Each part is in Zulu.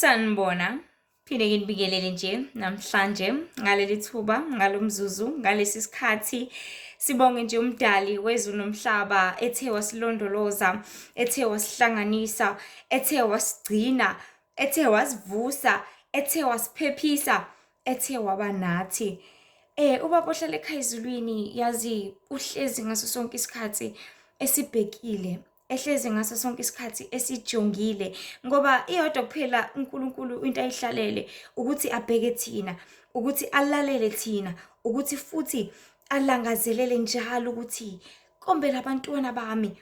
Sanibona, phinde nginibingelele nje namhlanje ngaleli thuba, ngalo mzuzu, ngalesi sikhathi. Sibonge nje uMdali wezulu nomhlaba ethe wasilondoloza, ethe wasihlanganisa, ethe wasigcina, ethe wasivusa, ethe wasiphephisa, ethe waba nathi. Ubaba ohlala ekhaya ezulwini yazi uhlezi ngaso sonke isikhathi esibhekile, ehlezi ngaso sonke isikhathi esijongile, ngoba iyodwa kuphela uNkulunkulu into ayihlalele ukuthi abheke thina, ukuthi alalele thina, ukuthi futhi alangazelele njalo ukuthi kombe labantwana bami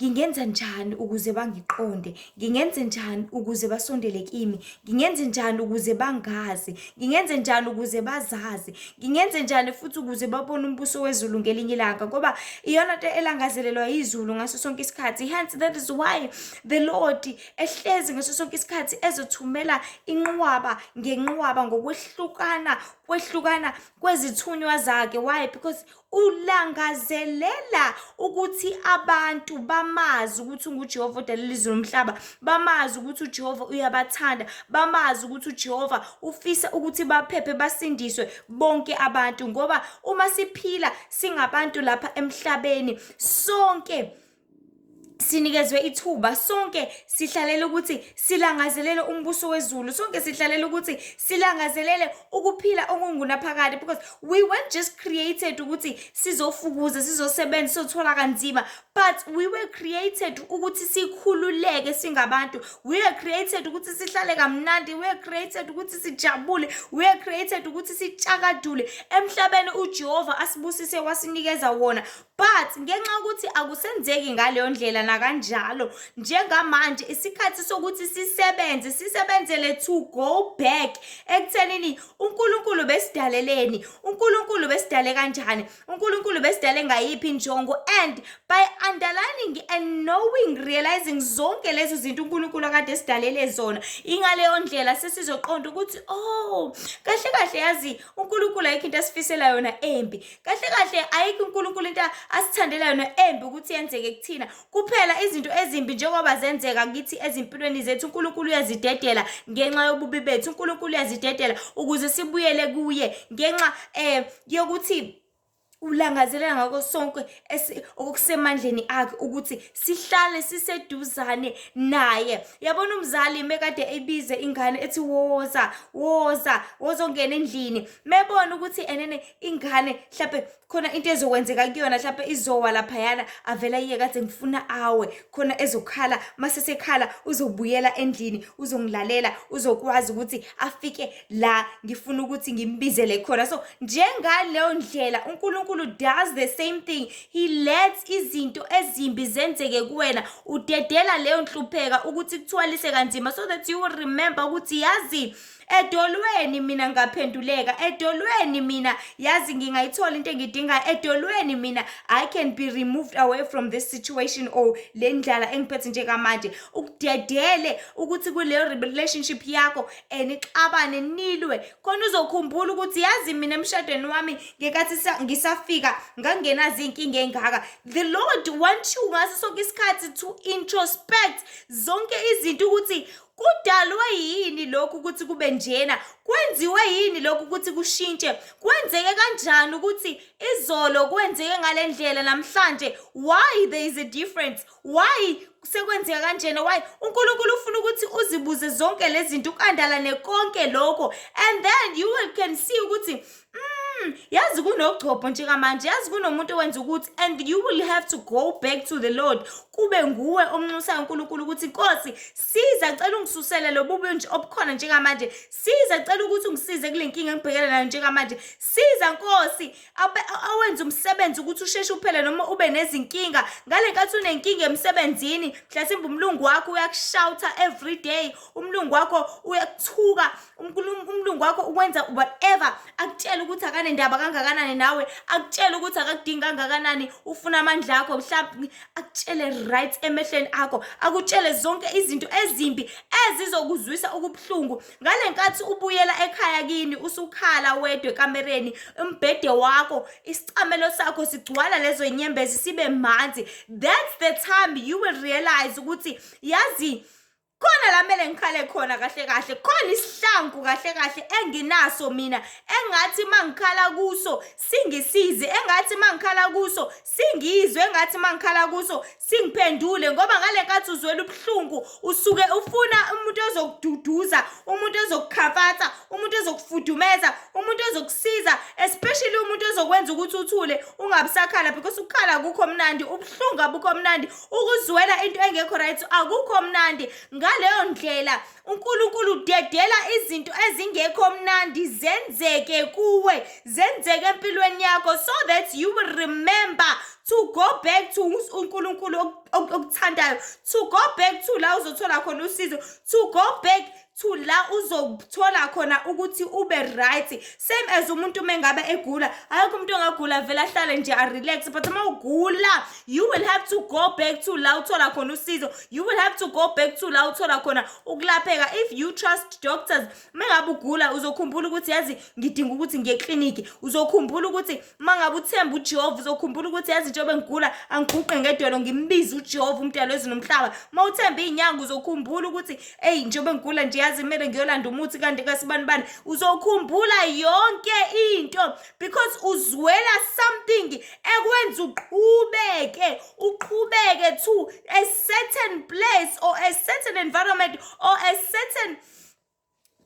ngingenza njani ukuze bangiqonde, ngingenze njani ukuze basondele kimi, ngingenze njani ukuze bangazi, ngingenze njani ukuze bazazi, ngingenze njani futhi ukuze babone umbuso wezulu ngelinye ilanga, ngoba iyona nto elangazelelwa yizulu ngaso sonke isikhathi. Hence that is why the Lord ehlezi ngaso sonke isikhathi ezothumela inqwaba ngenqwaba ngokwehlukana kwehlukana kwezithunywa zakhe. Why? Because ulangazelela ukuthi abantu bamazi ukuthi unguJehova odalela izulu nomhlaba, bamazi ukuthi uJehova uyabathanda, bamazi ukuthi uJehova ufisa ukuthi baphephe, basindiswe bonke abantu, ngoba uma siphila singabantu lapha emhlabeni sonke sinikezwe ithuba, sonke sihlalela ukuthi silangazelele umbuso wezulu, sonke sihlalela ukuthi silangazelele ukuphila okungunaphakade, because we weren't just created ukuthi sizofukuza, sizosebenza, sizothola kanzima, but we were created ukuthi sikhululeke singabantu. We were created ukuthi sihlale kamnandi, we were created ukuthi sijabule, we were created ukuthi sitshakadule emhlabeni uJehova asibusise wasinikeza wona. But ngenxa yokuthi akusenzeki ngaleyo ndlela nakanjalo njengamanje, isikhathi sokuthi sisebenze, sisebenzele to go back ekuthenini uNkulunkulu besidaleleni, uNkulunkulu besidale kanjani, uNkulunkulu besidale ngayiphi injongo. And by underlining and knowing, realizing zonke lezo zinto uNkulunkulu akade esidalele zona, ingaleyo ndlela sesizoqonda ukuthi oh, kahle kahle yazi uNkulunkulu ayikho into asifisela yona embi, kahle kahle ayikho uNkulunkulu into asithandela yona embi ukuthi yenzeke kuthina. Kuphela izinto ezimbi njengoba zenzeka kithi ezimpilweni zethu, uNkulunkulu uyazidedela ngenxa yobubi bethu, uNkulunkulu uyazidedela ukuze sibuyele kuye, ngenxa yokuthi ulangazelela ngakho sonke okusemandleni akhe ukuthi sihlale siseduzane naye. Yabona umzali mekade ebize ingane ethi woza, woza, wozongena endlini, mebona ukuthi enene ingane mhlawumbe khona into ezokwenzeka kuyona, mhlawumbe izowa laphayana, avela iye kade ngifuna awe khona ezokhala, mase sekhala uzobuyela endlini, uzongilalela, uzokwazi ukuthi afike la ngifuna ukuthi ngimbizele khona. So njengaleyo ndlela uNkulunkulu does the same thing. He lets izinto ezimbi zenzeke kuwena, udedela leyo nhlupheka ukuthi kuthwalise kanzima, so that you will remember ukuthi yazi edolweni mina ngaphenduleka, edolweni mina yazi ngingayithola into engidingayo, edolweni mina I can be removed away from this situation or le ndlala engiphethe njengamanje. Ukudedele ukuthi kuleyo relationship yakho nixabane, nilwe khona, uzokhumbula ukuthi yazi mina emshadweni wami ngenkathi ngisafika ngangenazo iy'nkinga ey'ngaka. The Lord wants you ngaso sonke isikhathi to introspect zonke izinto ukuthi kudalwe yini lokhu ukuthi kube njena, kwenziwe yini lokhu ukuthi kushintshe, kwenzeke kanjani ukuthi izolo kwenzeke ngale ndlela, namhlanje why there is a difference, why sekwenzeka kanjena, why? UNkulunkulu ufuna ukuthi uzibuze zonke lezi zinto, ukandalane konke lokho, and then you will can see ukuthi yazi kunogcobho njengamanje, yazi kunomuntu owenza ukuthi, and you will have to go back to the Lord, kube nguwe omnxusayo uNkulunkulu ukuthi Nkosi siza, cela ungisusele lo bubi nje obukhona njengamanje, siza, cela ukuthi ungisize kule nkinga engibhekene nayo njengamanje, siza Nkosi, awenze umsebenzi ukuthi usheshe uphele noma ube nezinkinga. Ngale nkathi unenkinga emsebenzini, mhlasimbe umlungu wakho uyakushouta every day, umlungu wakho uyakuthuka, umlungu wakho ukwenza whatever, akutshela ukuthi akanendaba kangakanani nawe, akutshela ukuthi akakudingi kangakanani, ufuna amandla akho, mhlawumbe akutshele right emehlweni akho, akutshele zonke izinto ezimbi ezizokuzwisa ubuhlungu. Ngale nkathi ubuyela ekhaya kini usukhala wedwa ekamereni, umbhede wakho, isicamelo sakho sigcwala lezo nyembezi sibe manzi, that's the time you will realize ukuthi yazi Khona la mele ngikhale khona kahle kahle, khona isihlangu kahle kahle enginaso mina engathi mangikhala kuso singisize, engathi mangikhala kuso singizwe, engathi mangikhala kuso singiphendule ngoba ngale nkathi uzwela ubuhlungu usuke ufuna umuntu ozokududuza, umuntu ozokukhamfatha, umuntu ozokufudumeza, umuntu ozokusiza, especially umuntu ozokwenza ukuthi uthule ungabusakhala because ukukhala akukho mnandi, ubuhlungu abukho mnandi, ukuzwela into engekho right akukho mnandi. Ngaleyo ndlela uNkulunkulu udedela izinto ezingekho mnandi zenzeke kuwe, zenzeke empilweni yakho so that you will remember to go back to uNkulunkulu okuthandayo, to go back to la uzothola khona usizo, to go back to la uzothola khona ukuthi ube right. Same as umuntu mengabe egula, ayikho umuntu ongagula vele ahlale nje a-relax, but uma ugula you will have to go back to la uthola khona usizo, you will have to go back to la uthola khona ukulapheka. If you trust doctors, mengabe ugula uzokhumbula ukuthi yazi ngidinga ukuthi ngiye ekliniki. Uzokhumbula ukuthi mangabe uthemba uJehova, uzokhumbula ukuthi yazi njengoba ngigula angiguqe ngedolo ngimbize uJehova umdali wezulu nomhlaba. Uma uthemba iy'nyanga uzokhumbula ukuthi eyi njengoba ngigula nje yazi kumele ngiyolanda umuthi kanti kasibani bani. Uzokhumbula yonke into because uzwela something ekwenza uqhubeke, uqhubeke to a certain place or a certain environment or a certain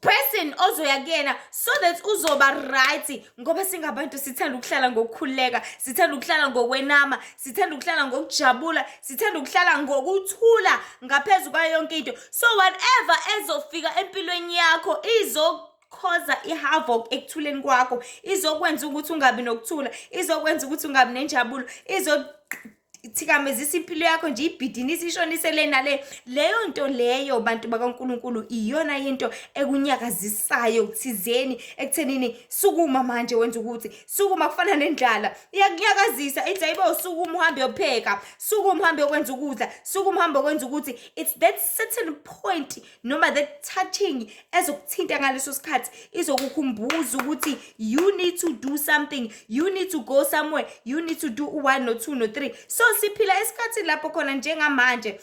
person ozoya kuyena so that uzoba right. Ngoba singabantu sithanda ukuhlala ngokukhululeka, sithanda ukuhlala ngokwenama, sithanda ukuhlala ngokujabula, sithanda ukuhlala ngokuthula ngaphezu kwayo yonke into. So whatever ezofika empilweni yakho izokhoza i-havoc ekuthuleni kwakho, izokwenza ukuthi ungabi nokuthula, izokwenza ukuthi ungabi nenjabulo, izothikamezisa impilo yakho nje, ibhidinisi ishonise le nale. Leyo nto leyo, bantu bakaNkulunkulu, iyona into ekunyakazisayo thizeni ekuthenini sukuma manje wenza ukuthi sukuma. Kufana nendlala, iyakunyakazisa, ithi ayibo sukuma uhambe uyopheka, sukuma uhambe uyokwenza ukudla, sukuma uhambe ukwenza ukuthi. It's that certain point noma that touching ezokuthinta ngaleso sikhathi, izokukhumbuza ukuthi you need to do something, you need to go somewhere, you need to do u-one no-two no-three. So siphila esikhathini lapho khona njengamanje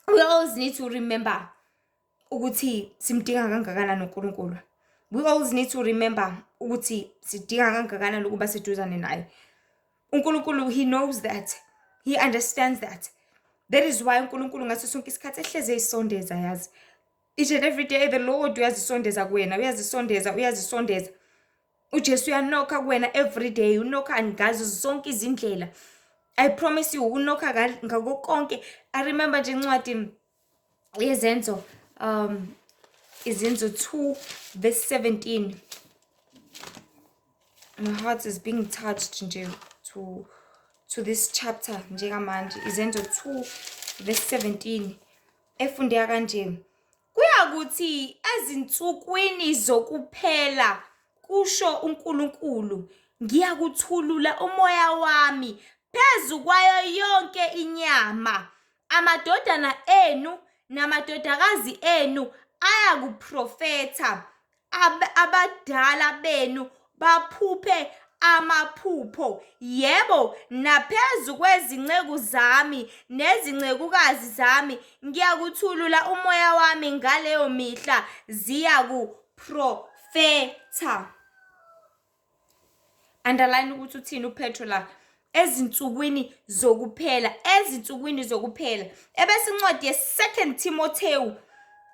we always need to remember ukuthi simdinga kangakanani uNkulunkulu. We always need to remember ukuthi sidinga kangakanani ukuba seduzane naye uNkulunkulu. He knows that, he understands that. That is why uNkulunkulu ngaso sonke isikhathi ehleze eyisondeza, yazi, each and every day the Lord uyazisondeza kuwena, uyazisondeza, uyazisondeza. UJesu uyanokha kuwena every day, unokha ngazo zonke izindlela. I promise you, unokha ngako konke. I remember nje incwadi yeZenzo, Izenzo 2 verse 17. My heart is being touched nje to this chapter njengamanje. Izenzo 2 verse 17 efundeka kanje: "Kuyakuthi ezinsukwini zokuphela, kusho uNkulunkulu, ngiyakuthulula umoya wami phezu kwayo yonke inyama. Amadodana enu namadodakazi enu ayakuprofetha, abadala benu baphuphe amaphupho, yebo, naphezu kwezinceku zami nezincekukazi zami ngiyakuthulula umoya wami ngaleyo mihla, ziyakuprofetha." Underline ukuthi uthini uPetro la: ezinsukwini zokuphela, ezinsukwini zokuphela. Ebese incwadi ye-Second Timotheo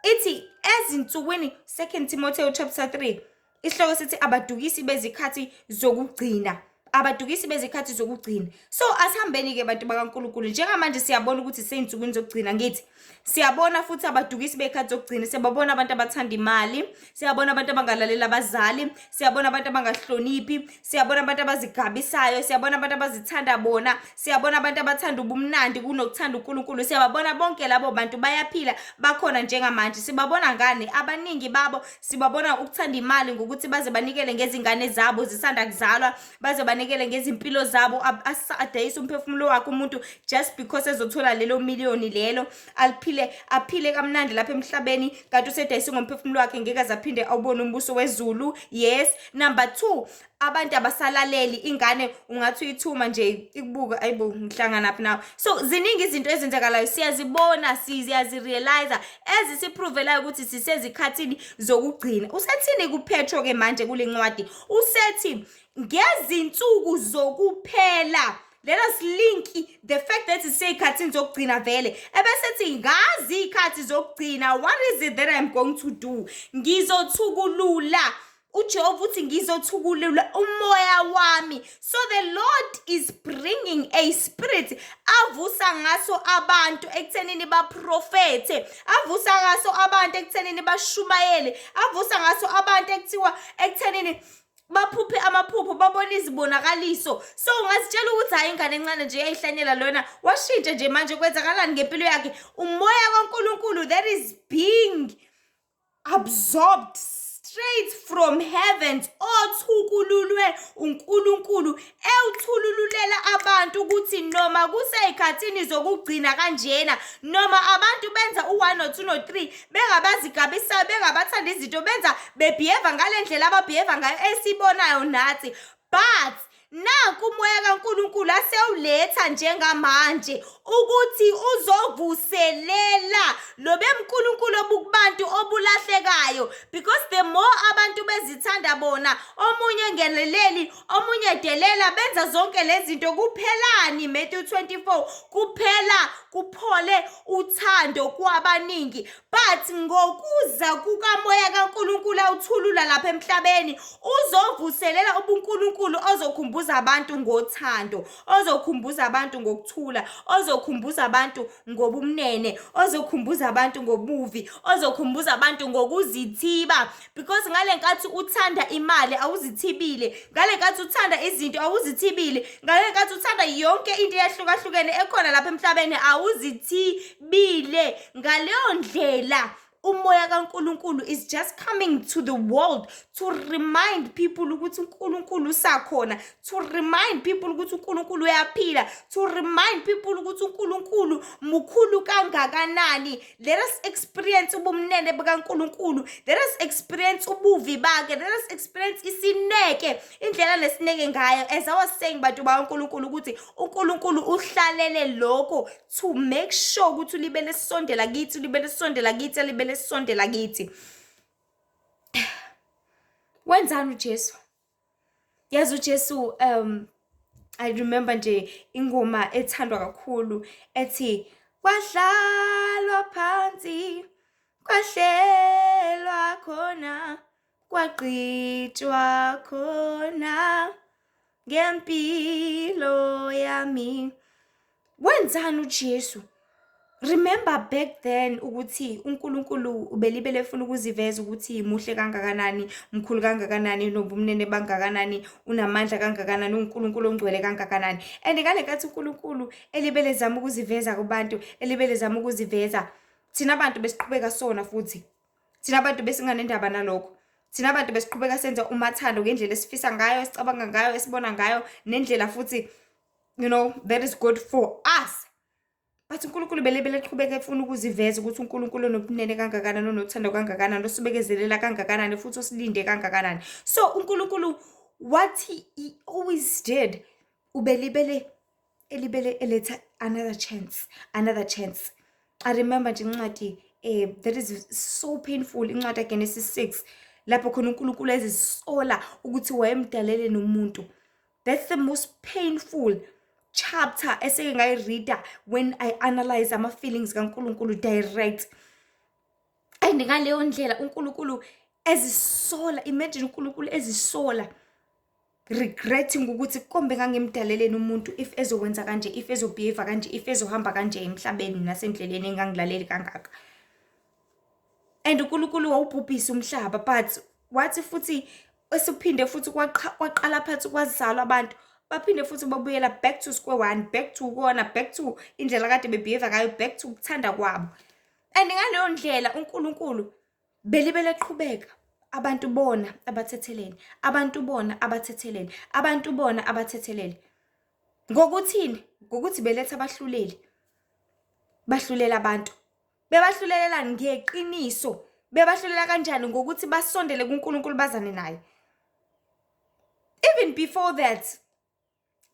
ithi ezinsukwini, Second Timotheo chapter 3, isihloko sithi abadukisi bezikhathi zokugcina, abadukisi bezikhathi zokugcina. So asihambeni-ke, bantu bakaNkulunkulu. Njengamanje siyabona ukuthi sey'nsukwini zokugcina. Ngithi siyabona futhi abadukisi bey'khathi zokugcina, siyababona abantu abathanda imali, siyabona abantu abangalaleli abazali, siyabona abantu abangahloniphi, siyabona abantu abazigabisayo, siyabona abantu abazithanda bona, siyabona abantu abathanda ubumnandi kunokuthanda uNkulunkulu. Siyababona bonke labo bantu, bayaphila, bakhona njengamanje. Sibabona ngani? Abaningi babo sibabona ukuthanda imali ngokuthi baze banikele ngezingane zabo zisanda kuzalwa, baze banikele ngezimpilo zabo, adayise umphefumulo wakhe umuntu just because ezothola lelo miliyoni lelo, aliphile, aphile kamnandi lapha emhlabeni, kanti usedayise ngomphefumulo wakhe, ngeke aze aphinde awubone umbuso wezulu. Yes. Number two, Abantu abasalaleli. Ingane ungathi uyithuma nje, ikubuka, "Ayibo, ngihlanganaphi nawe?" So ziningi izinto ezenzakalayo, siyazibona, siyazirealize, ezisiprovelayo ukuthi sisezikhathini zokugcina. Usethini kuPetro-ke manje kule ncwadi? Usethi ngezinsuku zokuphela. Let us link the fact that sisey'khathini zokugcina vele, ebesethi ngazi iy'khathi zokugcina, what is it that I'm going to do? Ngizothukulula, uJehova uthi ngizothukulula umoya wami. So the Lord is bringing a spirit avusa ngaso abantu ekuthenini baprofethe, avusa ngaso abantu ekuthenini bashumayele, avusa ngaso abantu ekuthiwa ekuthenini baphuphe amaphupho, babone izibonakaliso. So ungazitshela ukuthi hayi, ingane encane nje yayihlanyela lona, washintsha nje manje, kwenzakalani ngempilo yakhe? Umoya kaNkulunkulu that is being absorbed straight from heavens, othukululwe uNkulunkulu, ewuthulululela abantu ukuthi noma kusey'khathini zokugcina kanjena, noma abantu benza u-1 no-2 no-3, bengabazigabisayo, bengabathanda izinto, benza bebehave ngale ndlela ababehave ngayo esiyibonayo nathi, but nanku umoya kaNkulunkulu asewuletha njengamanje ukuthi uzovuselela lo bemNkulunkulu obukubantu obulahlekayo, because the more abantu bezithanda bona, omunye ngeneleli, omunye delela, benza zonke lezi zinto, kuphelani? Matthew 24, kuphela kuphole uthando kwabaningi. But ngokuza kukamoya kaNkulunkulu awuthulula lapha emhlabeni, uzovuselela ubuNkulunkulu, ozokhumbuza abantu ngothando, ozokhumbuza abantu ngokuthula, ozokhumbuza abantu ngobumnene, ozokhumbuza abantu ngobuvi, ozokhumbuza abantu ngokuzithiba, because ngale nkathi uthanda imali awuzithibile, ngale nkathi uthanda izinto awuzithibile, ngale nkathi uthanda yonke into eyahlukahlukene ekhona lapha emhlabeni awuzithibile. Ngaleyo ndlela umoya kaNkulunkulu is just coming to the world to remind people ukuthi uNkulunkulu usakhona, to remind people ukuthi uNkulunkulu uyaphila, to remind people ukuthi uNkulunkulu mukhulu kangakanani. Let us experience ubumnene bukaNkulunkulu, let us experience ubuvi bakhe, let us experience isineke, indlela lesineke ngayo. As I was saying, bantu bakaNkulunkulu, ukuthi uNkulunkulu uhlalele lokho to make sure ukuthi ulibele sisondela kithi, ulibele sisondela kithi, alibele sisondela kithi. Wenzani uJesu? Yazi uJesu, I remember nje ingoma ethandwa kakhulu ethi kwahlalwa phansi, kwahlelwa khona, kwagqitshwa khona ngempilo yami. Wenzani uJesu? Remember back then ukuthi uNkulunkulu ubelibele efuna ukuziveza ukuthi muhle kangakanani, mkhulu kangakanani, nobumnene bangakanani, unamandla kangakanani, uNkulunkulu ongcwele kangakanani. And ngale nkathi uNkulunkulu elibele zama ukuziveza kubantu, elibele zama ukuziveza, thina abantu besiqhubeka sona futhi. Thina abantu besinganendaba nalokho. Thina abantu besiqhubeka senza umathando ngendlela esifisa ngayo, esicabanga ngayo, esibona ngayo, nendlela futhi that is good for us. But uNkulunkulu belebele eqhubeka efuna ukuziveza ukuthi uNkulunkulu onobunene kangakanani, onothando kangakanani, osibekezelela kangakanani, futhi osilinde kangakanani. So uNkulunkulu, what he always did, ubelibele elibele eletha another chance, another chance. I remember nje incwadi that is so painful, incwadi kaGenesis 6, lapho khona uNkulunkulu ezisola ukuthi wayemdalele nomuntu. That's the most painful chapter eseke ngayireada when I analyze ama-feelings kaNkulunkulu direct. And ngaleyo ndlela uNkulunkulu ezisola, imagine uNkulunkulu ezisola, regretting ukuthi kombe ngangimdaleleni umuntu if ezokwenza kanje, if ezobehave kanje, if ezohamba kanje emhlabeni nasendleleni, engangilaleli kangaka. And uNkulunkulu wawubhubhisa umhlaba, but wathi futhi esuphinde futhi kwaqala phansi, kwazalwa abantu, baphinde futhi babuyela back to square one, back to ukona, back to indlela kade bebehave ngayo, back to ukuthanda kwabo. And ngaleyo ndlela uNkulunkulu belibele eqhubeka, abantu bona abathethelele, abantu bona abathethelele, abantu bona abathethelele. Ngokuthini? Ngokuthi beletha abahluleli, bahlulela abantu. Bebahlulelelani? Ngeqiniso. Bebahlulela kanjani? Ngokuthi basondele kuNkulunkulu, bazane naye. Even before that,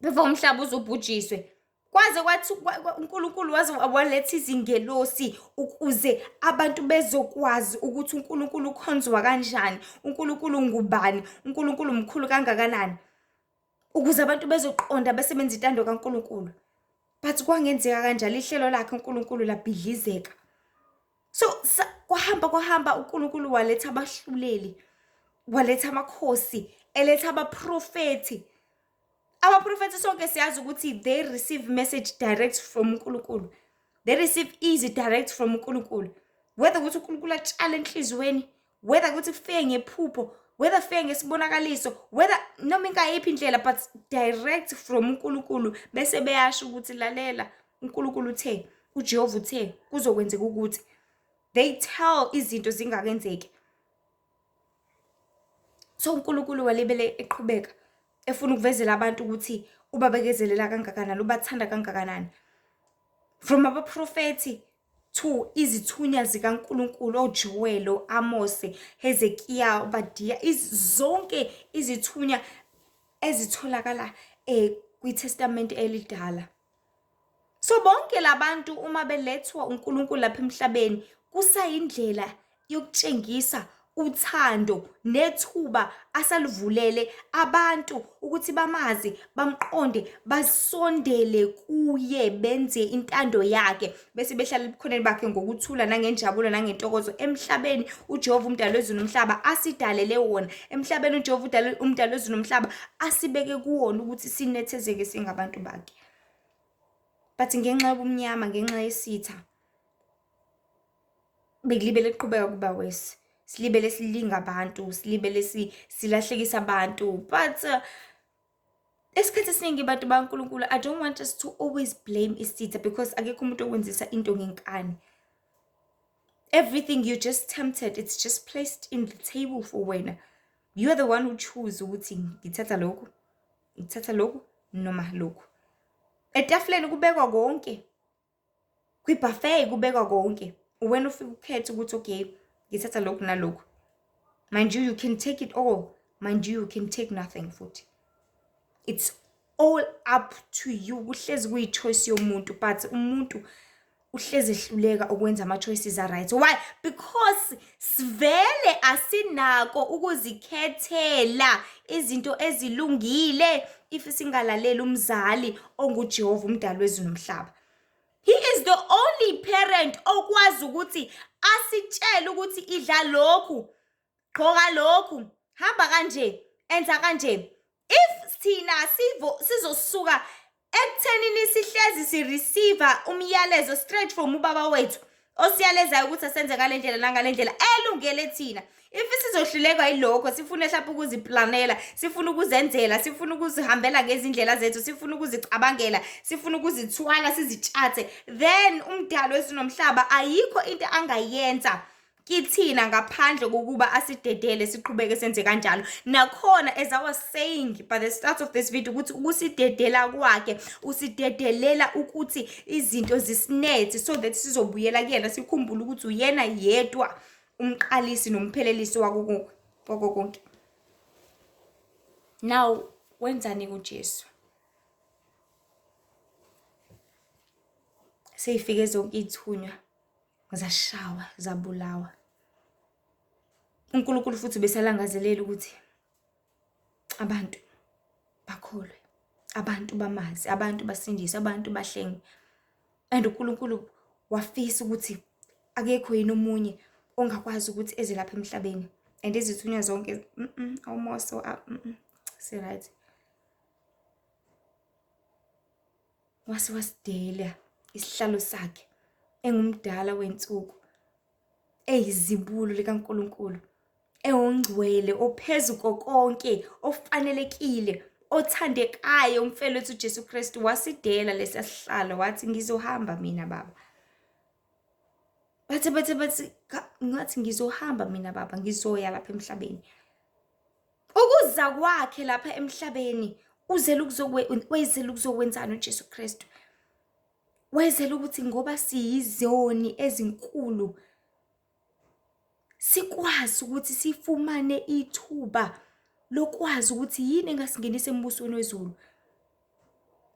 before umhlaba uzubhujiswe, kwaze kwathi uNkulunkulu waze waletha izingelosi ukuze abantu bezokwazi ukuthi uNkulunkulu ukhonzwa kanjani, uNkulunkulu ngubani, uNkulunkulu mkhulu kangakanani, ukuze abantu bezoqonda besebenza intando kaNkulunkulu. But kwangenzeka kanjalo, ihlelo lakhe uNkulunkulu labhidlizeka. So kwahamba kwahamba, uNkulunkulu waletha abahluleli, waletha amakhosi, eletha abaprofethi. Abaprofethi sonke siyazi ukuthi they receive message direct from uNkulunkulu. They receive easy direct from uNkulunkulu. Whether ukuthi uNkulunkulu atshala enhliziyweni, whether ukuthi kufike ngephupho, whether kufike ngesibonakaliso, whether noma ingayiphi indlela, but direct from uNkulunkulu, bese beyasho ukuthi lalela, uNkulunkulu uthe, uJehova uthe kuzokwenzeka ukuthi. They tell izinto zingakenzeki. So uNkulunkulu walibele eqhubeka efuna ukuvezela abantu ukuthi ubabekezelela kangakanani, ubathanda kangakanani. From abaprofethi to izithunya zikaNkulunkulu, oJoel, o-Amose, Hezekiya, Obadiya, zonke izithunya ezitholakala kwiTestamente elidala. So bonke labantu uma belethwa uNkulunkulu lapha emhlabeni, kusayindlela yokutshengisa uthando nethuba asalivulele abantu ukuthi bamazi, bamqonde, basondele kuye, benze intando yakhe, bese behlala ebukhoneni bakhe ngokuthula nangenjabulo nangentokozo emhlabeni uJehova umdali wezulu nomhlaba asidalele wona, emhlabeni uJehova umdali wezulu nomhlaba asibeke kuwona ukuthi sinethezeke singabantu bakhe. But ngenxa yobumnyama, ngenxa yesitha, bekulibele kuqhubeka kuba worse. Silibele silinga abantu, silibele silahlekisa abantu. But esikhathi esiningi bantu baNkulunkulu, I don't want us to always blame isitha, because akekho umuntu okwenzisa into ngenkani. Everything you just tempted, it's just placed in the table for wena. You are the one who choose ukuthi ngithatha lokhu, ngithatha lokhu noma lokhu. Etafuleni kubekwa konke. Kwi-buffet kubekwa konke. Wena ufike ukhethe ukuthi okay, ngithatha lokhu nalokhu. Mind you, you can take it all. Mind you, you can take nothing futhi. It's all up to you. Kuhlezi kuyi-choice yomuntu, but umuntu uhlezi ehluleka ukwenza ama-choices a-right. Why? Because sivele asinako ukuzikhethela izinto ezilungile if singalaleli umzali onguJehova umdali wezulu nomhlaba. He is the only parent okwazi ukuthi asitshele ukuthi idla lokhu, gqoka lokhu, hamba kanje, enza kanje. If thina sizosuka ekuthenini sihlezi si-receive umyalezo straight from ubaba wethu osiyalezayo ukuthi asenze ngale ndlela nangale ndlela elungele thina, if sizohluleka yilokho, sifune mhlawumbe ukuziplanela, sifuna ukuzenzela, sifuna ukuzihambela ngezindlela zethu, sifuna ukuzicabangela, sifuna ukuzithwala sizitshathe, then umdali wezulu nomhlaba ayikho into angayenza kithina ngaphandle kokuba asidedele siqhubeke senze kanjalo. Nakhona, as I was saying by the start of this video, ukuthi ukusidedela kwakhe usidedelela ukuthi izinto zisinethe so that sizobuyela kuyena, sikhumbule ukuthi uyena yedwa umqalisi nomphelelisi wako konke. Now wenzani kuJesu? Seyifike zonke iy'thunywa, zashawa, zabulawa. uNkulunkulu futhi besalangazelela ukuthi abantu bakholwe, abantu bamazi, abantu basindiswe, abantu bahlenge. And uNkulunkulu wafisa ukuthi akekho yini omunye ongakwazi ukuthi eze lapha emhlabeni. And izithunywa zonke, almost, si-right. Wase wasidela isihlalo sakhe engumdala wensuku, eyizibulo likaNkulunkulu, ewongcwele, ophezu kokonke, ofanelekile, othandekayo, umfelo wethu uJesu Kristu. Wasidela lesi sihlalo, wathi ngizohamba mina baba. Bathi bathi bathi ngathi ngizohamba mina baba, ngizoya lapha emhlabeni. Ukuza kwakhe lapha emhlabeni uzele wezele ukuzokwenzani uJesu Kristu? Wezele ukuthi ngoba siyizoni ezinkulu sikwazi ukuthi sifumane ithuba lokwazi ukuthi yini engasingenisa embusweni wezulu.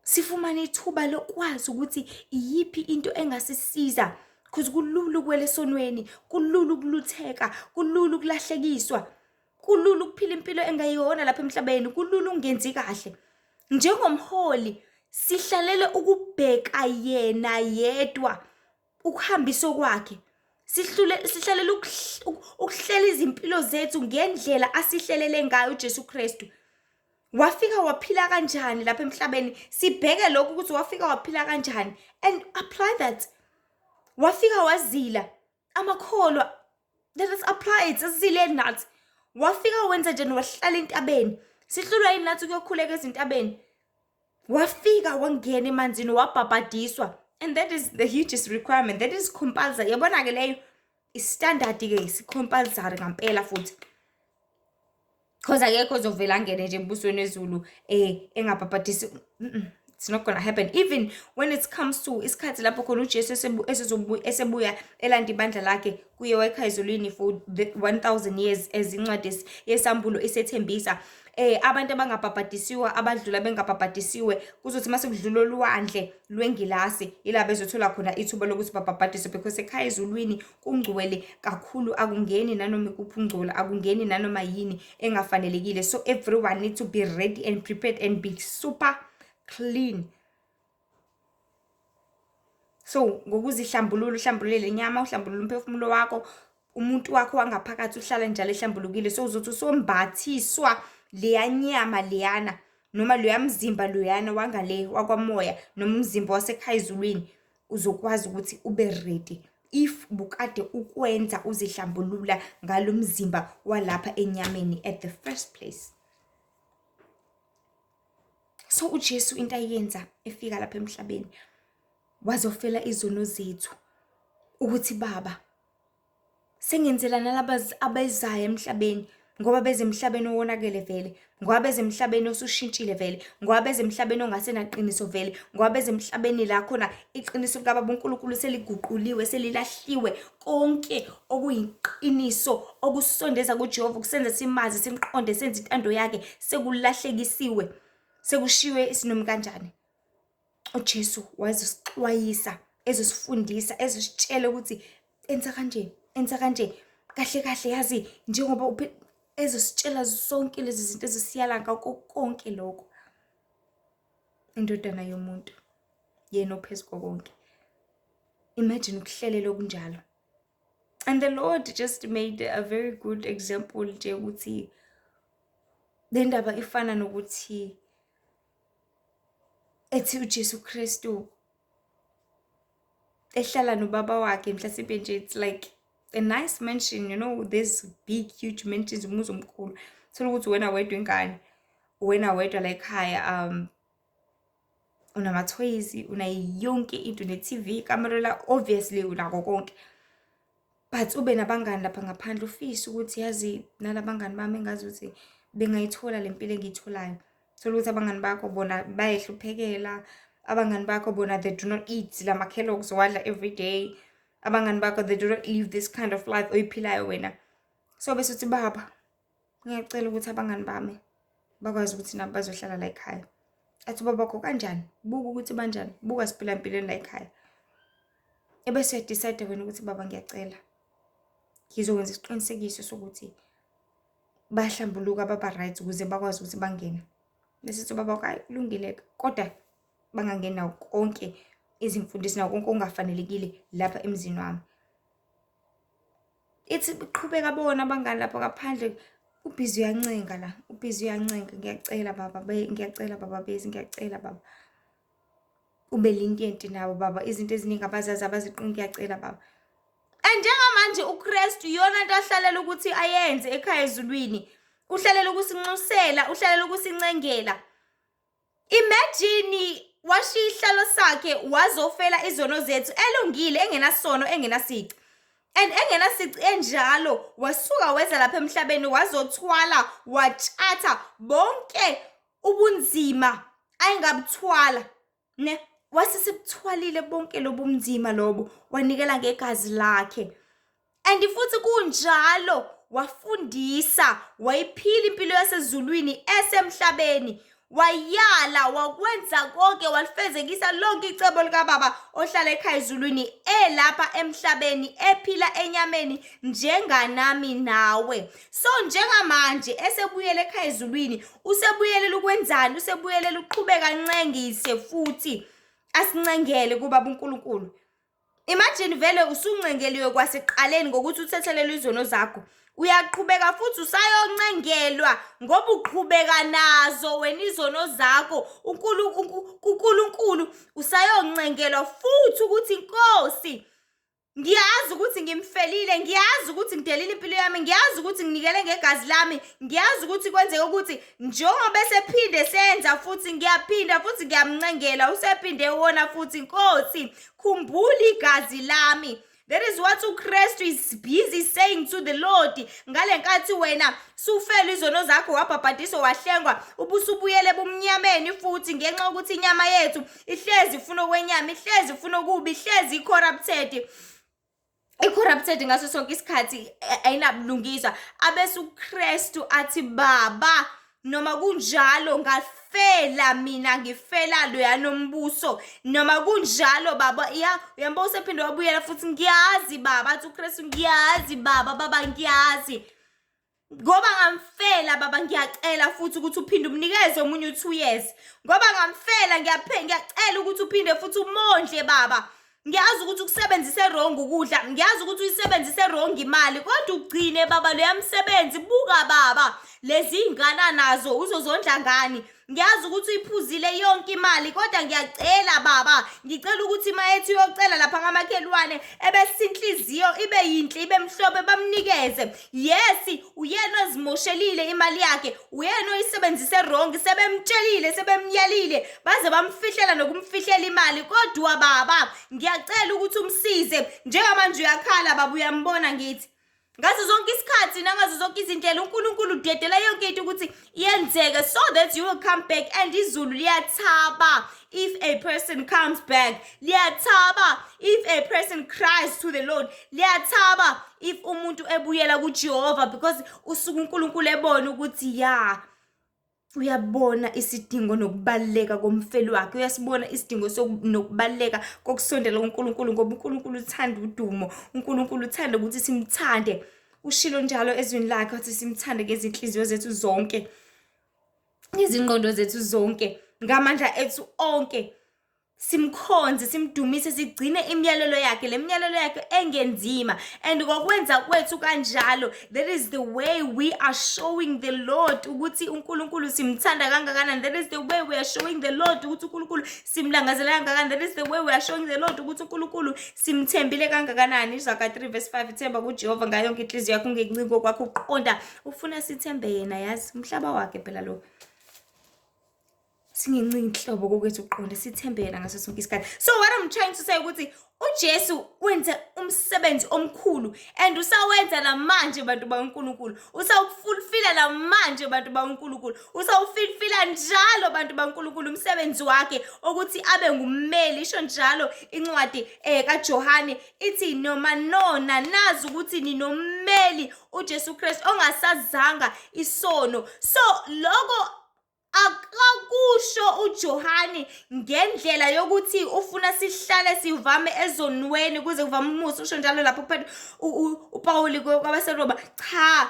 Sifumane ithuba lokwazi ukuthi iyiphi into engasisiza because kulula ukuwela esonweni, kulula ukulutheka, kulula ukulahlekiswa, kulula ukuphila impilo engayona lapha emhlabeni, kulula ukungenzi kahle. Njengomholi sihlalele ukubheka yena yedwa ukuhambisa kwakhe. Sihlule sihlalele ukuhlela izimpilo zethu ngendlela asihlelele ngayo uJesu Kristu. Wafika waphila kanjani lapha emhlabeni? Sibheke lokhu ukuthi wafika waphila kanjani and apply that. Wafika wazila amakholwa, let us apply it, asizileni nathi. Wafika wenza njani? Wahlala entabeni. Sihlulwa yini nathi ukuyokhuleka ezintabeni? Wafika wangena emanzini, wabhabhadiswa, and that is the hugest requirement, that is compulsory. Yabona-ke leyo i-standard-ke, si-compulsory ngampela futhi, cause akekho ozovela angene nje embusweni wezulu engabhabhadisi. It's not gonna happen. Even when it comes to isikhathi lapho khona uJesu esebuya elanda ibandla lakhe kuye wayekhaya ezulwini for the 1000 years, as incwadi yesambulo isethembisa, abantu abangabhabhadisiwe, abadlula bengabhabhadisiwe, kuzothi mase kudlula olwandle lwengilasi ila bezothola khona ithuba lokuthi babhabhadiswe, because ekhaya ezulwini kungcwele kakhulu, akungeni nanoma ikuphi ungcola, akungeni nanoma yini engafanelekile. So everyone need to be ready and prepared and be super clean. So ngokuzihlambulula, uhlambulule inyama, uhlambulule umphefumulo wakho, umuntu wakho wangaphakathi uhlala njalo ehlambulukile. So uzothi usombathiswa leya nyama leyana, noma loya mzimba loyana wangale wakwamoya, noma umzimba wasekhaya ezulwini, uzokwazi ukuthi ube ready if bukade ukwenza uzihlambulula ngalo mzimba walapha enyameni at the first place. So uJesu into ayenza efika lapha emhlabeni, wazofela izono zethu, ukuthi Baba, sengenzela nalaba abezayo emhlabeni, ngoba beze emhlabeni owonakele vele, ngoba beze emhlabeni osushintshile vele, ngoba beze emhlabeni ongasenaqiniso vele, ngoba beze emhlabeni la khona iqiniso likaBaba uNkulunkulu seliguquliwe, selilahliwe. Konke okuyiqiniso okusondeza kuJehova, kusenza simazi, simqonde, senze intando yakhe, sekulahlekisiwe, sekushiwe isinomi kanjani. UJesu wazosixwayisa, ezosifundisa, ezositshela ukuthi enza kanje, enza kanje, kahle kahle yazi njengoba ezositshela zonke lezi zinto, ezosiyala ngakho konke lokho. Indodana yomuntu, yena ophezu konke. Imagine ukuhlelela okunjalo. And the Lord just made a very good example nje ukuthi le ndaba ifana nokuthi ethi uJesu Kristu ehlala nobaba wakhe mhlasimpe nje, it's like a nice mansion, this big huge mansions, umuzi omkhulu. Thola ukuthi wena wedwa ingane, wena wedwa la ekhaya, unama-toys, unayo yonke into, une-TV, ikamero la, obviously unako konke. But ube nabangani lapha ngaphandle, ufise ukuthi yazi nalabangani bami engazi ukuthi bengayithola le mpilo engiyitholayo. Thola ukuthi abangani bakho bona bayehluphekela, abangani bakho bona they do not eat lama-Kellogg's owadla every day, abangani bakho they do not live this kind of life oyiphilayo wena. So bese uthi, "Baba, ngiyacela ukuthi abangani bami bakwazi ukuthi nabo bazohlala la ekhaya." Athi ubabakho, "Kanjani? Buka ukuthi banjani, buka siphila empilweni la ekhaya." Ebese uya-decide wena ukuthi, "Baba, ngiyacela, ngizokwenza isiqinisekiso sokuthi bayahlambuluka, baba right, ukuze bakwazi ukuthi bangene." Bese uthi ubaba wakho, "Hayi, kulungile-ke, kodwa bangangeni nawo konke izimfundiso nawo konke okungafanelekile lapha emzini wami." Ithi qhubeka bona abangani lapha ngaphandle, ubhizi uyancenga la, ubhizi uyancenga, "Ngiyacela baba, ngiyacela baba, bezi, ngiyacela baba. Ube lenient nabo baba, izinto eziningi abazazi, abaziqondi, ngiyacela baba." And njengamanje uKristu iyona nto ahlalela ukuthi ayenze ekhaya ezulwini. Uhlalela ukusinxusela, uhlalela ukusincengela. Imagine, washiya isihlalo sakhe wazofela izono zethu, elungile, engenasono, engenasici. And engenasici enjalo, wasuka weza lapha emhlabeni, wazothwala, watshatha bonke ubunzima ayengabuthwala, ne? Wasesebuthwalile bonke lobu bunzima lobo, wanikela ngegazi lakhe. And futhi kunjalo, Wafundisa, wayiphila impilo yasezulwini esemhlabeni. Wayala, wakwenza konke, walifezekisa lonke icebo likaBaba ohlala ekhaya ezulwini elapha emhlabeni ephila enyameni njenganami nawe. So njengamanje esebuyele ekhaya ezulwini, usebuyelela ukwenzani? Usebuyelela ukuqhubeka ancengise futhi asincengele kuBaba uNkulunkulu. Imagine vele usuncengeliwe kwasekuqaleni ngokuthi uthethelelwe izono zakho. Uyaqhubeka futhi usayoncengelwa ngoba uqhubeka nazo wena izono zakho. UNkulunkulu usayoncengelwa futhi ukuthi Nkosi ngiyazi ukuthi ngimfelile, ngiyazi ukuthi ngidelile impilo yami, ngiyazi ukuthi nginikele ngegazi lami, ngiyazi ukuthi kwenzeke ukuthi njengoba esephinde senza futhi ngiyaphinda futhi ngiyamncengela usephinde wona futhi Nkosi khumbula igazi lami. That is what uKristu is busy saying to the Lord. Ngale nkathi wena sufela izono zakho wabhabhadiswa wahlengwa ubusubuyele ebumnyameni futhi ngenxa yokuthi inyama yethu ihlezi ifuna okwenyama, ihlezi ifuna okubi, ihlezi i-corrupted. I-corrupted ngaso sonke isikhathi ayinabulungiswa. Abese uKristu athi baba noma kunjalo ngafela mina ngifela loya nombuso noma kunjalo baba ya uyambo usephinde wabuyela futhi ngiyazi baba athi uKristu ngiyazi baba baba ngiyazi ngoba ngamfela baba ngiyacela futhi ukuthi uphinde umnikeze omunye u-2 years ngoba ngamfela ngiyacela ukuthi uphinde futhi umondle baba ngiyazi ukuthi ukusebenzise wrong ukudla ngiyazi ukuthi uyisebenzise wrong imali kodwa ugcine baba loya msebenzi buka baba lezi ngana nazo uzozondla ngani ngiyazi ukuthi uyiphuzile yonke imali kodwa ngiyacela baba ngicela ukuthi uma ethi uyocela lapha kamakhelwane ebese inhliziyo ibe yinhle ibe mhlophe bamnikeze yes uyena ozimoshelile imali yakhe uyena oyisebenzise wrong sebemtshelile sebemyalile baze bamfihlela nokumfihlela imali kodwa baba ngiyacela ukuthi umsize njengamanje uyakhala baba uyambona ngithi ngazo zonke isikhathi nangazo zonke izindlela uNkulunkulu udedela yonke into ukuthi iyenzeke so that you will come back and izulu liyathaba if a person comes back liyathaba if a person cries to the Lord liyathaba if umuntu ebuyela kuJehova because usuke uNkulunkulu ebona ukuthi ya uyabona isidingo nokubaluleka komfeli wakhe uyasibona isidingo nokubaluleka kokusondela kuNkulunkulu ngoba uNkulunkulu uthanda udumo uNkulunkulu uthanda ukuthi simthande ushilo njalo ezwini lakhe wathi simthande ngezinhliziyo zethu zonke izingqondo zethu zonke ngamandla ethu onke simkhonze simdumise sigcine imiyalelo yakhe le miyalelo yakhe engenzima and ngokwenza kwethu kanjalo that is the way we are showing the Lord ukuthi uNkulunkulu simthanda kangakanani that is the way we are showing the Lord ukuthi uNkulunkulu simlangazela kangakanani that is the way we are showing the Lord ukuthi uNkulunkulu simthembile kangakanani. Izaga 3 verse 5 ithemba kuJehova ngayo yonke inhliziyo yakho ungenciko kwakho uqonda ufuna sithembe yena yazi umhlaba wakhe phela lo singencingi inhlobo kokwethu uqonde sithembe yena ngaso sonke isikhathi. So what I'm trying to say ukuthi uJesu wenze umsebenzi omkhulu and usawenza namanje bantu baNkulunkulu, usawufulfila namanje bantu baNkulunkulu, usawufilfila njalo bantu baNkulunkulu umsebenzi wakhe ukuthi abe ngummeli. Isho njalo incwadi kaJohane ithi noma nona nazi ukuthi ninommeli uJesu Kristu ongasazanga isono. So lokho akakusho uJohane ngendlela yokuthi ufuna sihlale sivame ezonweni kuze kuvame umusa, usho njalo lapho kuphela uPawuli kwabaseRoma. Cha,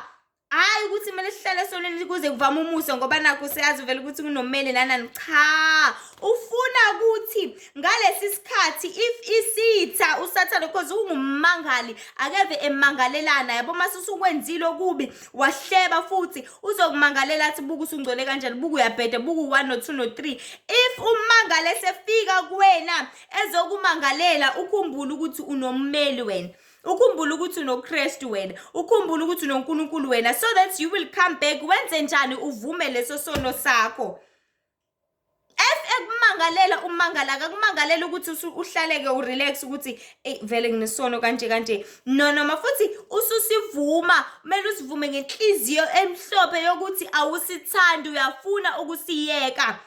hhayi ukuthi kumele sihlale esonweni kuze kuvame umusa ngoba nakho siyazi vele ukuthi kunommeli nanani. Cha, ufuna ukuthi ngalesi sikhathi if isitha uSathane because ungummangali akeve emangalelana yabo mase usukwenzile okubi wahleba futhi uzokumangalela athi buka usungcole kanjani, buka uyabheda, buka u-1 no-2 no-3. If ummangale esefika kuwena ezokumangalela ukhumbule ukuthi unommeli wena, ukhumbule ukuthi unoKristu wena, ukhumbule ukuthi unoNkulunkulu wena, so that you will come back. Wenze njani? Uvume leso sono sakho. If ekumangalela umangala akakumangalela ukuthi uhlaleke urelax ukuthi eyi vele nginesono kanje kanje no noma futhi ususivuma kumele usivume ngenhliziyo emhlophe yokuthi awusithandi uyafuna ukusiyeka.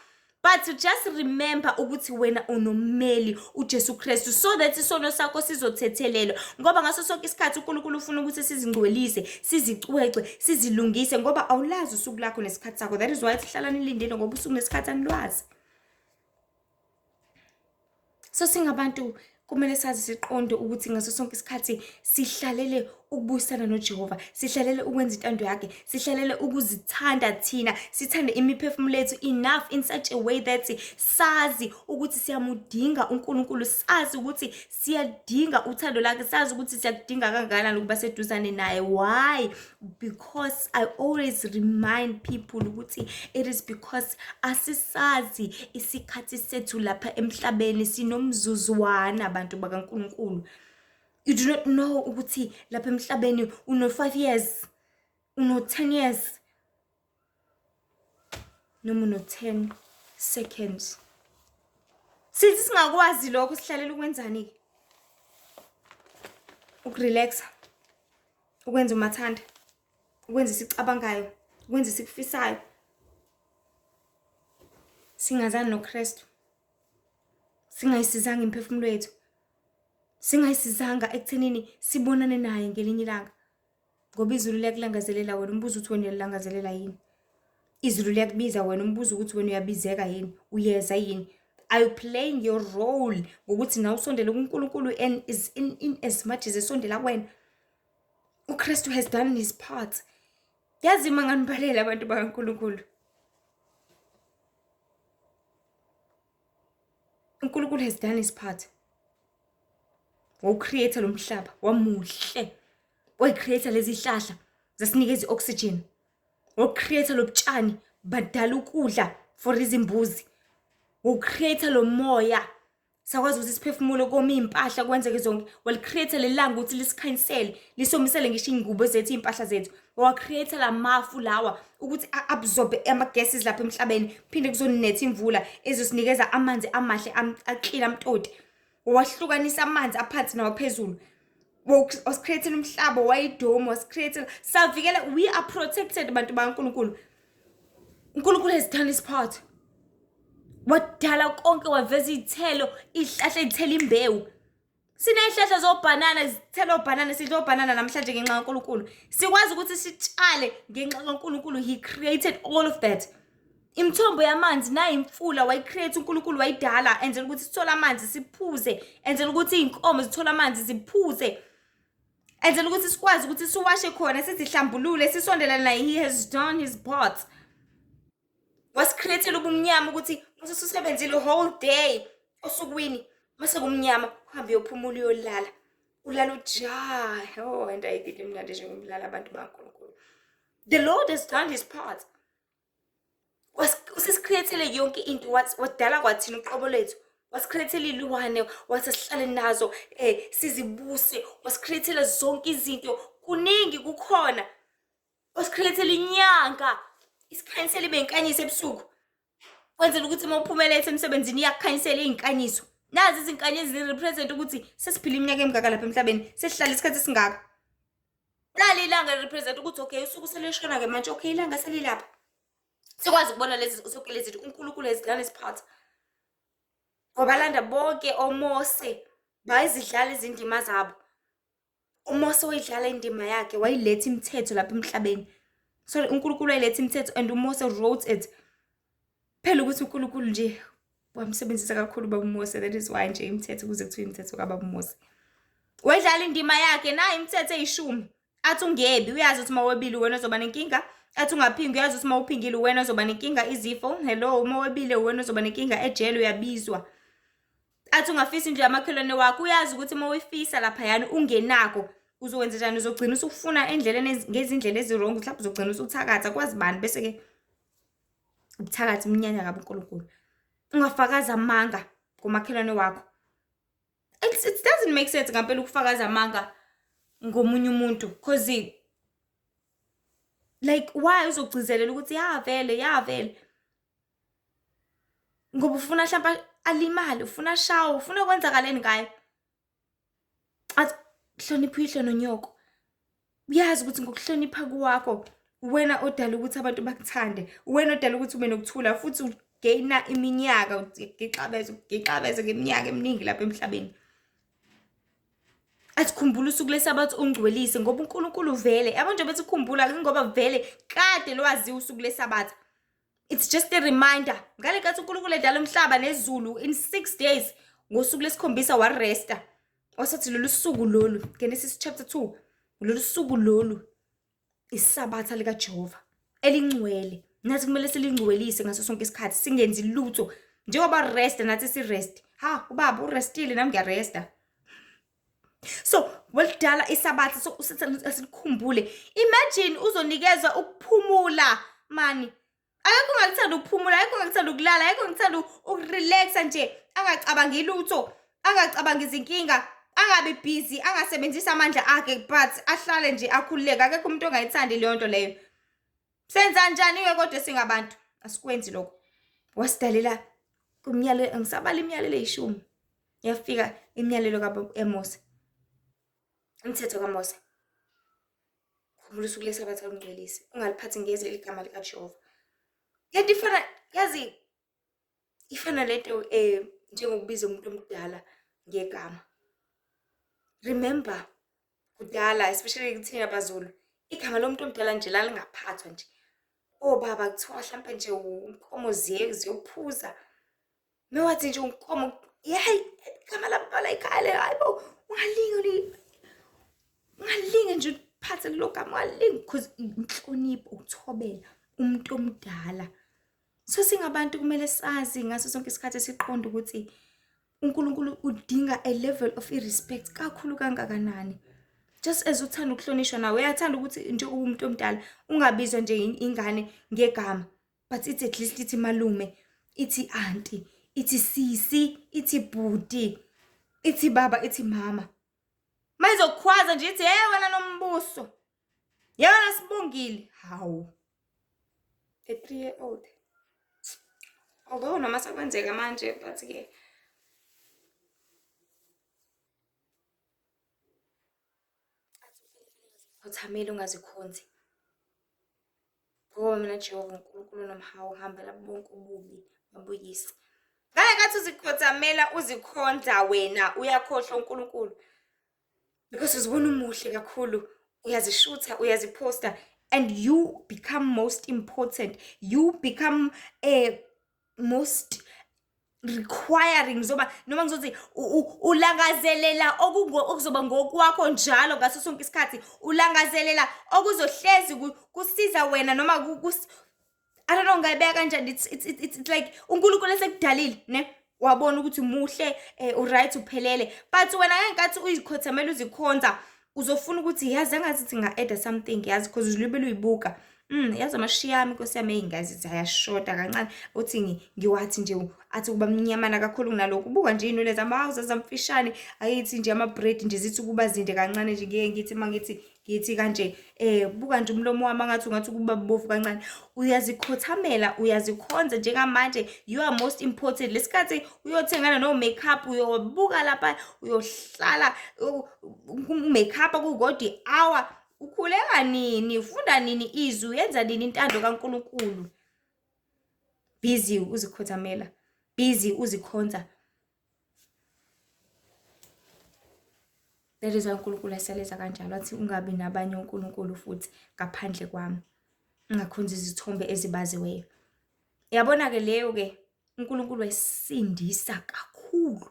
But just remember ukuthi wena unommeli uJesu Kristu so that isono sakho sizothethelelwa ngoba ngaso sonke isikhathi uNkulunkulu ufuna ukuthi sizingcwelise, sizicwecwe, sizilungise ngoba awulazi usuku lakho nesikhathi sakho. That is why sihlala nilindile ngoba usuku nesikhathi anilwazi. So singabantu kumele sazi siqonde ukuthi ngaso sonke isikhathi sihlalele ukubuyisana noJehova, sihlalele ukwenza intando yakhe, sihlalele ukuzithanda thina, sithande imiphefumulo yethu enough in such a way that sazi ukuthi siyamudinga uNkulunkulu, sazi ukuthi siyadinga uthando lakhe, sazi ukuthi siyakudinga kangakanani ukuba seduzane naye. Why? Because I always remind people ukuthi it is because asisazi isikhathi sethu lapha emhlabeni, sinomzuzwana abantu bakaNkulunkulu. You do not know ukuthi lapha emhlabeni uno-5 years, uno-10 years, noma uno-10 seconds. Sithi singakwazi lokho sihlalela ukwenzani-ke? Ukurelaxa, ukwenza umathanda, ukwenza esicabangayo, ukwenza esikufisayo. Singazani noKristu, singayisizanga imiphefumulo yethu, singayisizanga ekuthenini sibonane naye ngelinye ilanga. Ngoba izulu liyakulangazelela wena, umbuzo ukuthi wena uyalilangazelela yini. Izulu liyakubiza wena, umbuzo ukuthi wena uyabizeka yini, uyeza yini. Are you playing your role ngokuthi nawe usondele kuNkulunkulu and is in as much as esondela kuwena? UKristu has done his part. Yazi uma nganibalela abantu bakaNkulunkulu. uNkulunkulu has done his part. Wawucreate lo mhlaba wamuhle. Wayicreate lezi zihlahla zasinikeza i-oxygen. Wawucreate lo butshani badala ukudla for izimbuzi. Wawucreate lo moya sakwazi ukuthi siphefumule koma iy'mpahla kwenzeke zonke. Walicreate lelanga ukuthi lisikhanyisele lisomisele ngisho iy'ngubo zethu iy'mpahla zethu. Wacreate la mafu lawa ukuthi a-absorbe ama-gases lapha emhlabeni, phinde kuzonetha imvula ezosinikeza amanzi amahle aklina amtoti. Wahlukanisa amanzi aphansi nawaphezulu. Wasicreatela umhlaba, wayidomu, wasicreatela savikela. We are protected bantu bakaNkulunkulu. uNkulunkulu has done his part. Wadala konke, waveza iy'thelo, iy'hlahla ey'thela imbewu. Siney'hlahla zobhanana, zithela obhanana, sidla obhanana namhlanje ngenxa kaNkulunkulu. Sikwazi ukuthi sitshale ngenxa kaNkulunkulu. He created all of that. Imithombo yamanzi nayi imfula wayicreate uNkulunkulu, wayidala enzela ukuthi sithole amanzi siphuze, enzela ukuthi iy'nkomo zithole amanzi ziphuze, enzela ukuthi sikwazi ukuthi siwashe khona, sizihlambulule, sisondelane naye. He has done his part. Wasicreatela ubumnyama ukuthi mase usebenzile whole day osukwini, mase kumnyama uhambe uyophumula uyolala, ulala ujahe. Oh, and ayikho imnandi njengokulala abantu bakaNkulunkulu. The Lord has done his part. Usisicreatele yonke into, wadala kwathina uqobo lwethu, wasicreatela iy'lwane, wathi sihlale nazo sizibuse, wasicreatela zonke izinto, kuningi kukhona. Wasicreatela inyanga, isikhanyisela ibe inkanyiso ebusuku, kwenzela ukuthi uma uphumela emsebenzini iyakukhanyisela iy'nkanyiso. Nazi izinkanyezi zi-represent ukuthi sesiphila iminyaka emingaka lapha emhlabeni, sesihlala isikhathi esingaka. Nali ilanga li-represent ukuthi okay, usuku seluyashona-ke manje, okay, ilanga selilapha. Sikwazi ukubona lezi zonke lezi zinto. uNkulunkulu has done his part. Wabalanda bonke oMose, bayizidlala izindima zabo. uMose wayidlala indima yakhe, wayiletha imithetho lapha emhlabeni. Sorry, uNkulunkulu wayiletha imithetho and uMose wrote it. Phela ukuthi uNkulunkulu nje wamsebenzisa kakhulu ubaba uMose, that is why nje imithetho kuze kuthiwe imithetho kababa uMose. Wayidlala indima yakhe, nayi imithetho eyishumi. Athi ungebi, uyazi ukuthi uma webile wena uzoba nenkinga. Athi ungaphingi, uyazi ukuthi uma uphingile wena uzoba nenkinga, izifo. Hello, uma webile wena uzoba nenkinga, ejele uyabizwa. Athi ungafisa indlu yamakhelwane wakho, uyazi ukuthi uma uyifisa laphayana ungenako uzokwenza njani, uzogcina usufuna endleleni ngezindlela ezi-wrong, mhlawumbe uzogcina usuthakatha, kwazi bani, bese-ke ubuthakathi umnyanya kabi uNkulunkulu. Ungafakazi amanga ngomakhelwane wakho. It doesn't make sense ngampela ukufakaza amanga ngomunye umuntu, cause like why uzogcizelela ukuthi ya vele ya vele, ngoba ufuna mhlawumbe alimale, ufuna ashawe, ufuna kwenzakaleni ngaye. Athi hlonipha uyihlo nonyoko, uyazi ukuthi ngokuhlonipha kwakho wena odala ukuthi abantu bakuthande, wena odala ukuthi ube nokuthula, futhi Gaina iminyaka, ugixabeze, ugixabeze ngeminyaka eminingi lapha emhlabeni. Athi khumbula usuku leSabatha ungcwelise, ngoba uNkulunkulu vele, yabo nje bethi khumbula ngoba vele kade lwaziwa usuku leSabatha. It's just a reminder. Ngale nkathi uNkulunkulu edala umhlaba nezulu in 6 days, ngosuku lesikhombisa waresta. Wasathi lolu suku lolu, Genesis chapter 2, lolu suku lolu isabatha likaJehova elingcwele. Nathi kumele silingcwelise ngaso sonke isikhathi, singenzi lutho. Njengoba rest nathi si rest. Ha, ubaba urestile nami ngiyaresta. So welidala isabatha, so asikhumbule. Imagine uzonikezwa ukuphumula mani. Akekho ongakuthanda ukuphumula, akekho ongakuthanda ukulala, akekho ongakuthanda ukurelaxa nje, angacabangi lutho, angacabangi izinkinga, angabi busy, angasebenzisi amandla akhe, but ahlale nje akhululeke. Akekho umuntu ongayithandi leyo nto leyo. Senza njani-ke kodwa singabantu? Asikwenzi lokho. Wasidalela kumyalelo, ngisabala imiyalelo eyishumi. Yafika imiyalelo kaMose. Umthetho kaMose. Khumbula usuku leSabatha lungcwelise. Ungaliphathi ngeze igama likaJehova. Lento ifana, yazi ifana lento njengokubiza umuntu omdala ngegama. Remember kudala, especially kuthina baZulu, igama lomuntu omdala nje lalingaphathwa nje. Obaba kuthiwa hlampe nje unkomo ziyophuza. Mewathi nje unkomo, yayi igama labala ekhaya le, hayi bo, ungalinge ungalinge nje uphathe lelo gama, ungalinge, because inhlonipho, ukuthobela umuntu omdala. So singabantu kumele sazi ngaso sonke isikhathi, siqonde ukuthi uNkulunkulu udinga a level of i-respect kakhulu kangakanani. Just as uthanda ukuhlonishwa nawe, uyathanda ukuthi njengoba umuntu omdala ungabizwa nje ingane ngegama, but ithi at least ithi malume, ithi auntie, ithi sisi, ithi bhuti, ithi baba, ithi mama. Mayizokhwaza nje ithi hey wena Nombuso, yena Sibongile, hawu, a 3 year old. Although noma sekwenzeka manje, but ke khothamela ungazikhonzi, ngoba mina Jehova uNkulunkulu onomhawu, uhambela bonke ububi babuyise. Ngale nkathi uzikhothamela uzikhonza wena, uyakhohlwa uNkulunkulu, because uzibona umuhle kakhulu, uyazishutha, uyaziphosta, and you become most important, you become most requiring. Ngizoba noma ngizothi ulangazelela okuzoba ngokwakho njalo ngaso sonke isikhathi, ulangazelela okuzohlezi kusiza wena, noma I don't know ngayibeka kanjani. It's like uNkulunkulu esekudalile ne, wabona ukuthi muhle, uright, uphelele, but wena ngenkathi uyikhothamela uzikhonza, uzofuna ukuthi yazi engathi nga-add something, yazi, because uzilibele uyibuka. Yazi amashiya ami, Nkosi yami, ey'ngazi ayashoda kancane, uthi ngiwathi nje athi kuba mnyamana kakhulu kunalokhu. Buka nje iy'nwele zami, hawu, zazamfishane, ayithi nje ama-braid nje zithi ukuba zinde kancane nje, ngiye ngithi uma ngithi ngithi kanje, buka nje umlomo wami angathi ungathi ukuba bovu kancane. Uyazikhothamela, uyazikhonza njengamanje, you are most important. Lesikhathi uyothengana no makeup, uyobuka lapha, uyohlala makeup kukodwa i-hour. Ukhuleka nini? Ufunda nini izwi? Uyenza nini intando kaNkulunkulu? Busy uzikhothamela, busy uzikhonza. That is why uNkulunkulu eseleza kanjalo, athi ungabi nabanye onkulunkulu futhi ngaphandle kwami, ungakhonzi izithombe ezibaziweyo. Yabona-ke leyo-ke, uNkulunkulu wayesindisa kakhulu.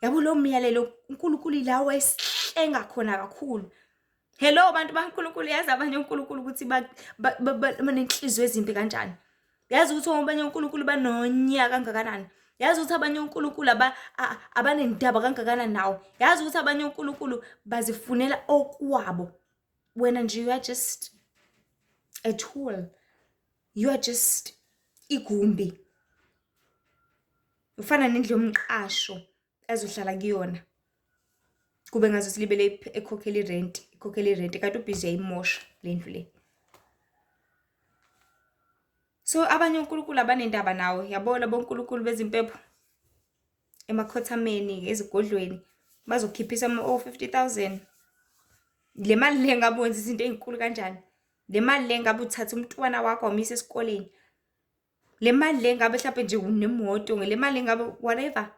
Yabo lo myalelo uNkulunkulu ila wayesihlenga khona kakhulu. Hello bantu baNkulunkulu, yazi abanye uNkulunkulu ukuthi banenhliziyo ezimbi kanjani. Yazi ukuthi abanye uNkulunkulu banonya kangakanani. Yazi ukuthi abanye uNkulunkulu abanendaba kangakanani nawe. Yazi ukuthi abanye uNkulunkulu bazifunela okwabo. Wena nje you are just a tool. You are just igumbi. Ufana nendlu yomqasho azohlala kuyona. Kube ngaze silibele ekhokhela irent, ikhokhela irent kanti ubhizi uyayimosha le ndlu le. So abanye onkulunkulu abanendaba nawe, yabo labo onkulunkulu bezimpepho emakhothameni, ezigodlweni, bazokukhiphisa o-50,000. Le mali le ngabe wenza izinto ey'nkulu kanjani? Le mali le ngabe uthatha umntwana wakho wamyisa esikoleni. Le mali le ngabe mhlawumbe nje unemoto, ngale mali ngabe whatever.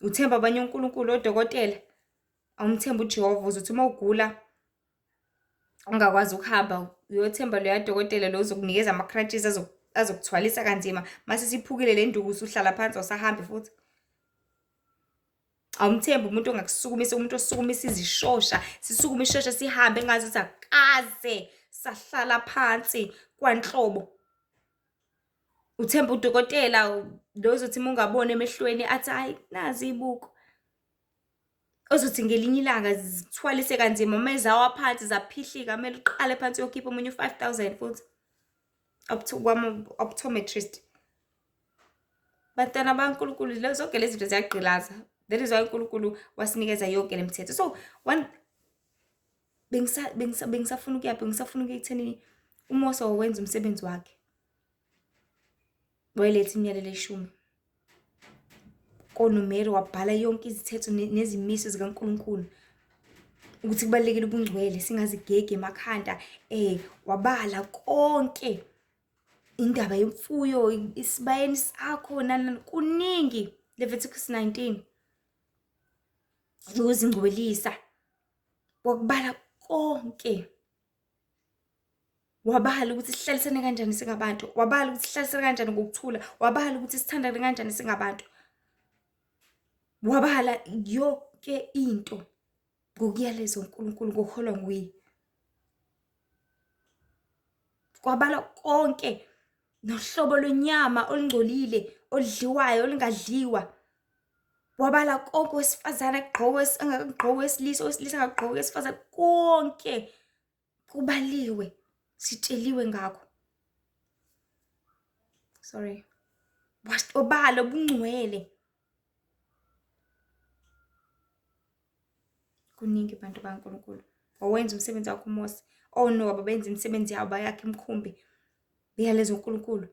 Uthemba abanye onkulunkulu, odokotela, awumthembi uJehova. Uzothi uma ugula ungakwazi ukuhamba, uyothemba loya dokotela lo ozokunikeza ama-crutches azokuthwalisa kanzima. Mase siphukile le nduku usuhlala phansi awusahambi futhi. Awumthembi umuntu ongakusukumisa, umuntu osukumisa izishosha, sisukume ishosha sihambe engazuthi akaze sahlala phansi kwanhlobo. Uthemba udokotela lo ozothi uma ungaboni emehlweni athi hhayi nazi iy'buko. Ozothi ngelinye ilanga zithwalise kanzima uma zawa phansi zaphihlika kumele uqale phansi uyokhipha omunye u-5 000 futhi kwama-optometrist. Bantwana bakaNkulunkulu, zonke lezi zinto ziyagqilaza. That is why uNkulunkulu wasinikeza yonke le mithetho. So one bengisafuna ukuyaphi? Bengisafuna ukuya ekuthenini uMose wawenza umsebenzi wakhe. Wayeletha imiyalelo eyishumi. KonoMary wabhala yonke izithetho nezimiso zikaNkulunkulu ukuthi kubalulekile ubungcwele, singazigegi emakhanda. Wabala konke, indaba yemfuyo, isibayeni sakho, nani nani, kuningi. Leviticus 19, ukuzingcwelisa, wakubala konke. Wabala ukuthi sihlalisane kanjani singabantu, wabala ukuthi sihlalisane kanjani ngokuthula, wabala ukuthi sithandane kanjani singabantu. Wabala yonke into ngokuyalezwa uNkulunkulu, ngokuholwa nguye. Kwabala konke nohlobo lwenyama olungcolile oludliwayo, olungadliwa. Wabala konke, owesifazane akugqoke, angakugqoki owesilisa, owesilisa angakugqoki owesifazane, konke kubaliwe, sitsheliwe ngakho. Sorry. Wabala ubungcwele. Kuningi bantu bakaNkulunkulu. Wawenza umsebenzi wakho uMose. ONowa babenza imisebenzi yabo, bayakha imikhumbi. Beyalezwa uNkulunkulu.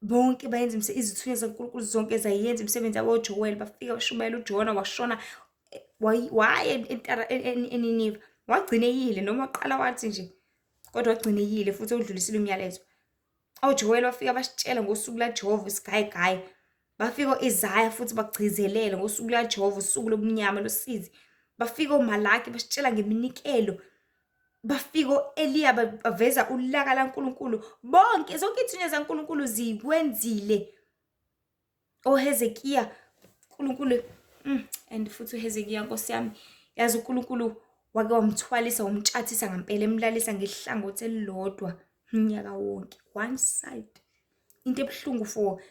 Bonke bayenza izithunywa zikaNkulunkulu zonke zayenza imisebenzi yabo. OJoel bafika bashumayela, uJona washona waya eNiniva. Wagcina eyile noma waqala wathi nje, kodwa wagcina eyile futhi udlulisile umyalezo. OJoel bafika basitshela ngosuku lukaJehova isigayegaye. Bafika o-Isaya futhi bagcizelela ngosuku lukaJehova, usuku lobumnyama losizi. Bafika oMalaki basitshela ngeminikelo. Bafika o-Eliya baveza ulaka laNkulunkulu. Bonke, zonke iy'thunywa zaNkulunkulu zikwenzile. OHezekiya, uNkulunkulu, and futhi uHezekiya Nkosi yami, yazi uNkulunkulu wake wamthwalisa, wamtshathisa ngempela, emlalisa ngehlangothi elilodwa unyaka wonke, one side. Into ebuhlungu for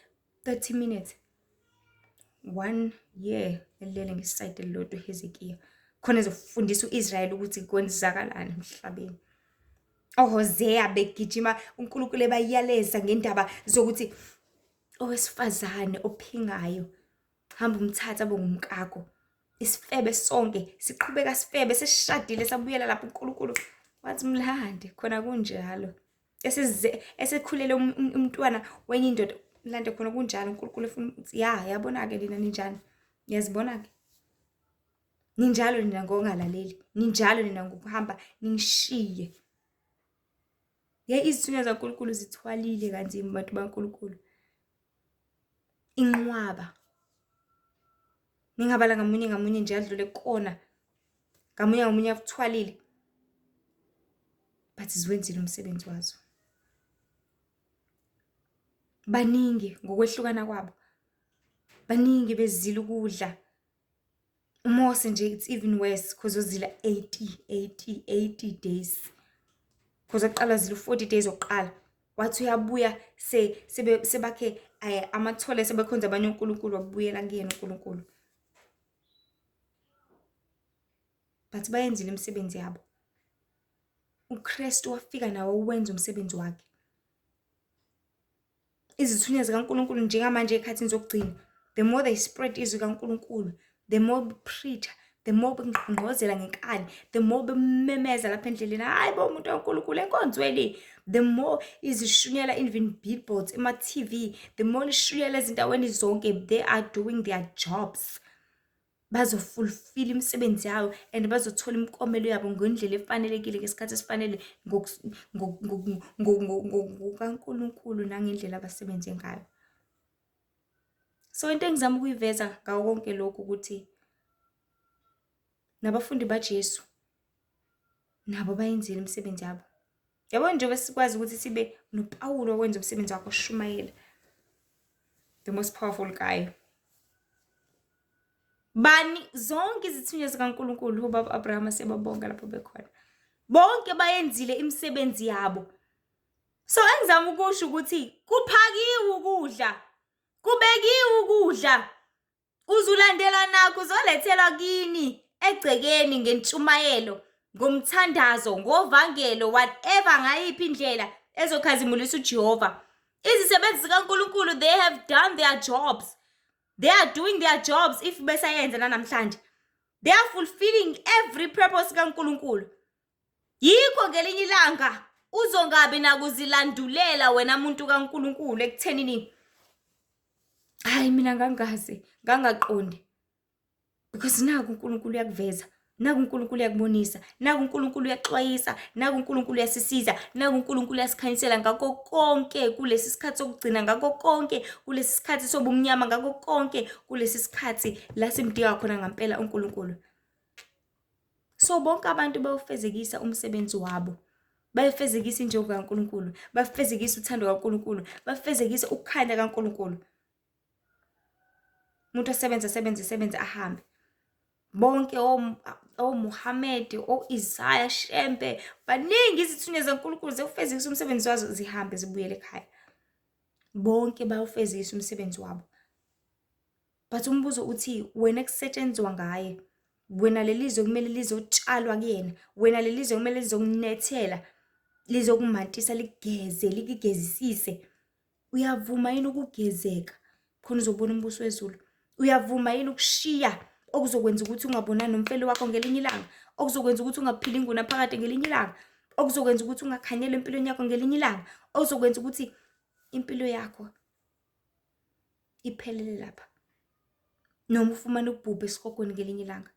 30 minutes. One year elele ngesayidi elilodwa uHezekiya. Khona ezofundisa u-Israyeli ukuthi kwenzakalani emhlabeni. OHosea begijima uNkulunkulu ebayaleza ngendaba zokuthi owesifazane ophingayo hamba umthathe abe ngumkakho. Isifebe sonke siqhubeka sifebe, sesishadile sabuyela lapho uNkulunkulu wathi mlande khona kunjalo. Esekhulele umntwana wenye indoda, mlande khona kunjalo. uNkulunkulu efuna ukuthi ya yabona-ke nina ninjani, niyazibona-ke ninjalo nina ngokungalaleli, ninjalo nina ngokuhamba ningishiye. Ye, izithunywa zaNkulunkulu zithwalile kanzima bantu baNkulunkulu. Inqwaba. Ningabala ngamunye ngamunye nje adlule kona. Ngamunye ngamunye akuthwalile. But ziwenzile umsebenzi wazo. Baningi ngokwehlukana kwabo. Baningi bezila ukudla. UMose nje it's even worse because uzila 80 80 80 days. Because waqala wazila u-40 days okuqala. Wathi uyabuya sebakhe amathole, sebekhonza abanye onkulunkulu, wabuyela kuyena uNkulunkulu. But bayenzile imisebenzi yabo. uKristu wafika nawo wenza umsebenzi wakhe. Izithunywa zikaNkulunkulu njengamanje ey'khathini zokugcina, the more they spread izwi kaNkulunkulu, the more preach, the more bengqongqozela ngenkani, the more bememeza lapha endleleni, hhayi bo muntu kaNkulunkulu enkonzweni, the more izishunyela even billboards, ema-TV, the more lishunyela ezindaweni zonke, they are doing their jobs. Bazofulfila imisebenzi yawo and bazothola imiklomelo yabo ngendlela efanelekile ngesikhathi esifanele ngokukaNkulunkulu nangendlela abasebenze ngayo. So into engizama ukuyiveza ngawo konke lokhu ukuthi nabafundi baJesu nabo bayenzile imisebenzi yabo. Yabo njengoba sikwazi ukuthi sibe noPawulu owenza umsebenzi wakhe oshumayela. The most powerful guy. Bani zonke izithunywa zikaNkulunkulu ubaba Abraham siyababonga lapho bekhona. Bonke bayenzile imisebenzi yabo. So engizama ukusho ukuthi kuphakiwe ukudla. Kubekiwe ukudla. Uzulandela nakho uzolethelwa kini egcekeni ngentshumayelo, ngomthandazo, ngovangelo, whatever ngayiphi indlela ezokhazimulisa uJehova. Izisebenzi zikaNkulunkulu they have done their jobs. They are doing their jobs if besayenza nanamhlanje. They are fulfilling every purpose kaNkulunkulu. Yikho ngelinye ilanga uzongabi nakuzilandulela wena muntu kaNkulunkulu ekuthenini hayi mina ngangazi ngangaqondi because naku uNkulunkulu uyakuveza naku uNkulunkulu uyakubonisa naku uNkulunkulu uyaxwayisa naku uNkulunkulu uyasisiza naku uNkulunkulu uyasikhanyisela ngakho konke kulesi sikhathi sokugcina ngakho konke kulesi sikhathi sobumnyama ngakho konke kulesi sikhathi la simdinga khona ngampela uNkulunkulu. So bonke abantu bayofezekisa umsebenzi wabo. Bayofezekisa injongo kaNkulunkulu, bafezekisa uthando kaNkulunkulu, bafezekisa ukukhanya kaNkulunkulu. Umuntu asebenze asebenze asebenze ahambe. Bonke oMuhammad, o-Isaya, Shembe, baningi izithunywa zikaNkulunkulu ziyofezekisa umsebenzi wazo zihambe zibuyele ekhaya. Bonke bayofezekisa umsebenzi wabo. But umbuzo uthi wena ekusetshenzwa ngaye, wena leli zwe kumele lizotshalwa kuyena, wena leli zwe kumele lizokunethela, lizokumantisa likugeze, likugezisise. Uyavuma yini ukugezeka khona uzobona umbuso wezulu? Uyavuma yini ukushiya okuzokwenza ukuthi ungabonani nomfeli wakho ngelinye ilanga, okuzokwenza ukuthi ungaphili ingunaphakade ngelinye ilanga, okuzokwenza ukuthi ungakhanyelwa empilweni yakho ngelinye ilanga, okuzokwenza ukuthi impilo yakho iphelele lapha noma ufumane ukubhubha esihogweni ngelinye ilanga.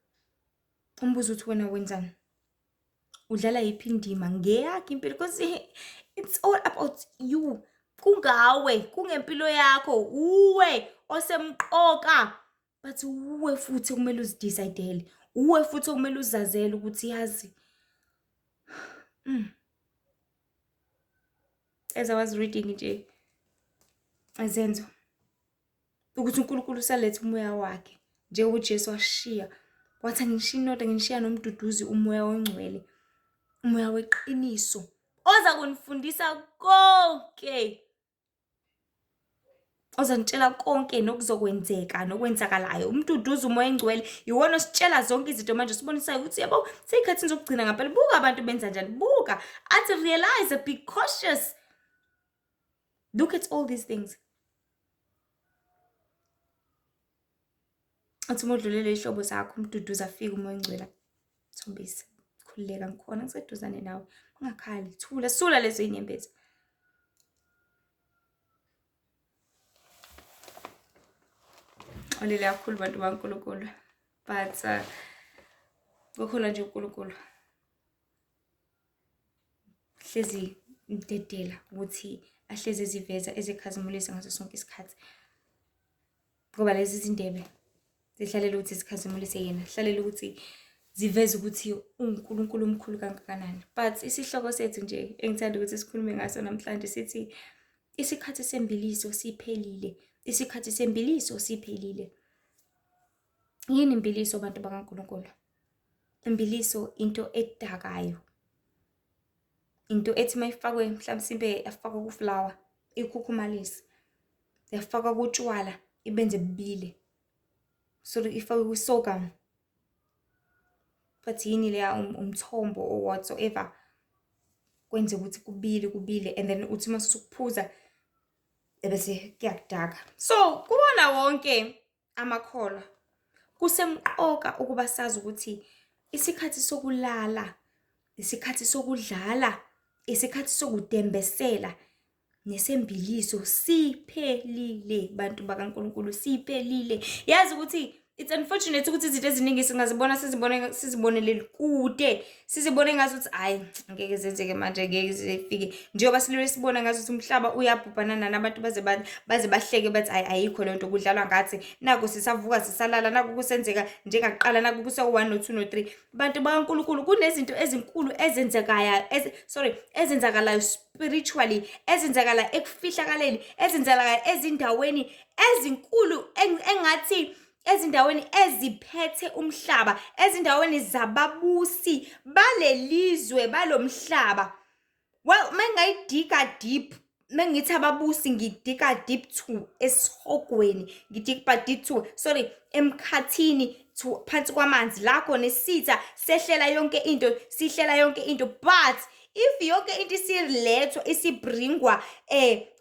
Umbuzo uthi wena wenzani? Udlala yiphi indima ngeyakho impilo because it's all about you. Kungawe, kungempilo yakho, uwe osemqoka. But uwe futhi okumele uzidecide-ele, uwe futhi okumele uzazele ukuthi yazi. As I was reading nje izenzo ukuthi uNkulunkulu usaletha umoya wakhe njengoba uJesu washiya wathi angishiyi nodwa ngishiya nomduduzi umoya ongcwele umoya weqiniso oza kunifundisa konke ozonitshela konke nokuzokwenzeka nokwenzakalayo umduduzi umoya engcwele iwona ositshela zonke izinto manje usibonisayo ukuthi yabo seyikhathini zokugcina ngampela buka abantu benza njani buka athi realize be cautious look at all these things athi uma udlulele ihlobo sakho umduduzi afike umoya ongcwele thombise khululeka ngikhona ngiseduzane nawe ungakhali thula sula lezo iy'nyembezi Xolile kakhulu bantu baNkulunkulu but kukhona nje uNkulunkulu hlezi mdedela ukuthi ahlezi eziveza ezikhazimulisa ngaso sonke isikhathi ngoba lezi zindebe zihlalele ukuthi zikhazimulise yena hlalele ukuthi ziveze ukuthi uNkulunkulu omkhulu kangakanani but isihloko sethu nje engithanda ukuthi sikhulume ngaso namhlanje sithi isikhathi sembiliso siphelile isikhathi sembiliso siphelile yini imbiliso bantu bakaNkulunkulu imbiliso into edakayo into ethi mayifakwe mhlawumbe yafakwa kuflower ikhukhumalise yafakwa kutshwala ibenze bubile so ifakwe kwi-sorghum but yini leya umthombo or whatsoever kwenze ukuthi kubile kubile and then uthi uma usukuphuza ebese kuyakudaka so kuwona wonke amakholwa kusemqoka ukuba sazi ukuthi isikhathi sokulala isikhathi sokudlala isikhathi sokudembesela nesembiliso siphelile bantu bakaNkulunkulu siphelile yazi ukuthi It's unfortunate ukuthi izinto eziningi singazibona sizibone sizibonele kude, sizibone ngazuthi hhayi ngeke zenzeke manje, ngeke zifike. Njengoba silokhu sibona ngazuthi umhlaba uyabhubha nanani, abantu baze baze bahleke bathi hhayi ayikho le nto kudlalwa ngathi. Naku sisavuka sisalala, naku kusenzeka njengakuqala, naku kuse-one no-two no-three. Bantu bakaNkulunkulu, kunezinto ezinkulu ezenzekayo, sorry, ezenzakalayo spiritually, ezenzakala ekufihlakaleni, ezenzakala ezindaweni ezinkulu engathi ezindaweni eziphethe umhlaba, ezindaweni zababusi balelizwe balomhlaba. Well, mengayidiga deep, mengithi ababusi ngidiga deep to esihogweni, ngidiga deep to, sorry, emkhathini to phansi kwamanzi la khona isitha sehlela yonke into, sihlela yonke into. But if yonke into isilethwa, isibringwa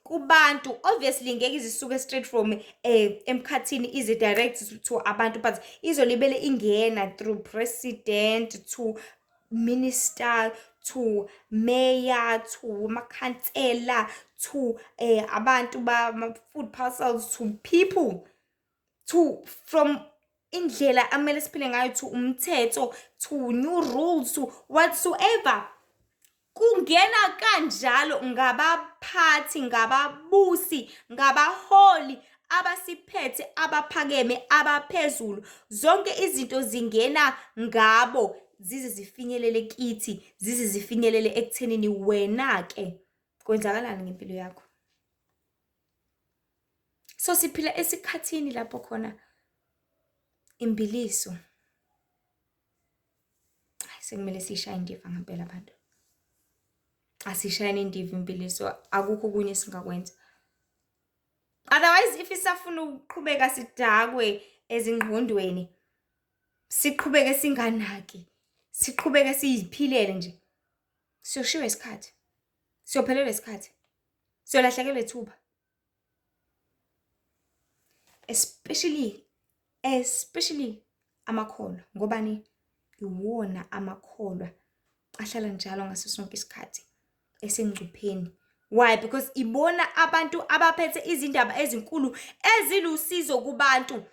kubantu, obviously ngeke izisuke straight from emkhathini ize direct to abantu, but izolibele ingena through president to minister to mayor to amakhansela to abantu ba food parcels to people to from indlela amele siphile ngayo to umthetho to new rules to whatsoever. Kungena kanjalo ngabaphathi, ngababusi, ngabaholi abasiphethe, abaphakeme, abaphezulu. Zonke izinto zingena ngabo zize zifinyelele kithi, zize zifinyelele ekuthenini wena-ke kwenzakalani ngempilo yakho. So siphila esikhathini lapho khona imbiliso, sekumele siyishaye indiva ngempela abantu. Asishayeni indiva imbiliso, akukho okunye esingakwenza. Otherwise if isafuna ukuqhubeka sidakwe ezingqondweni, siqhubeke singanaki, siqhubeke siyiphilele nje, siyoshiwa isikhathi, siyophelelwa isikhathi, siyolahlekelwa ithuba. Especially amakholwa, ngobani? Iwona amakholwa ahlala njalo ngaso sonke isikhathi esengcupheni. Why? Because ibona abantu abaphethe izindaba ezinkulu ezilusizo kubantu,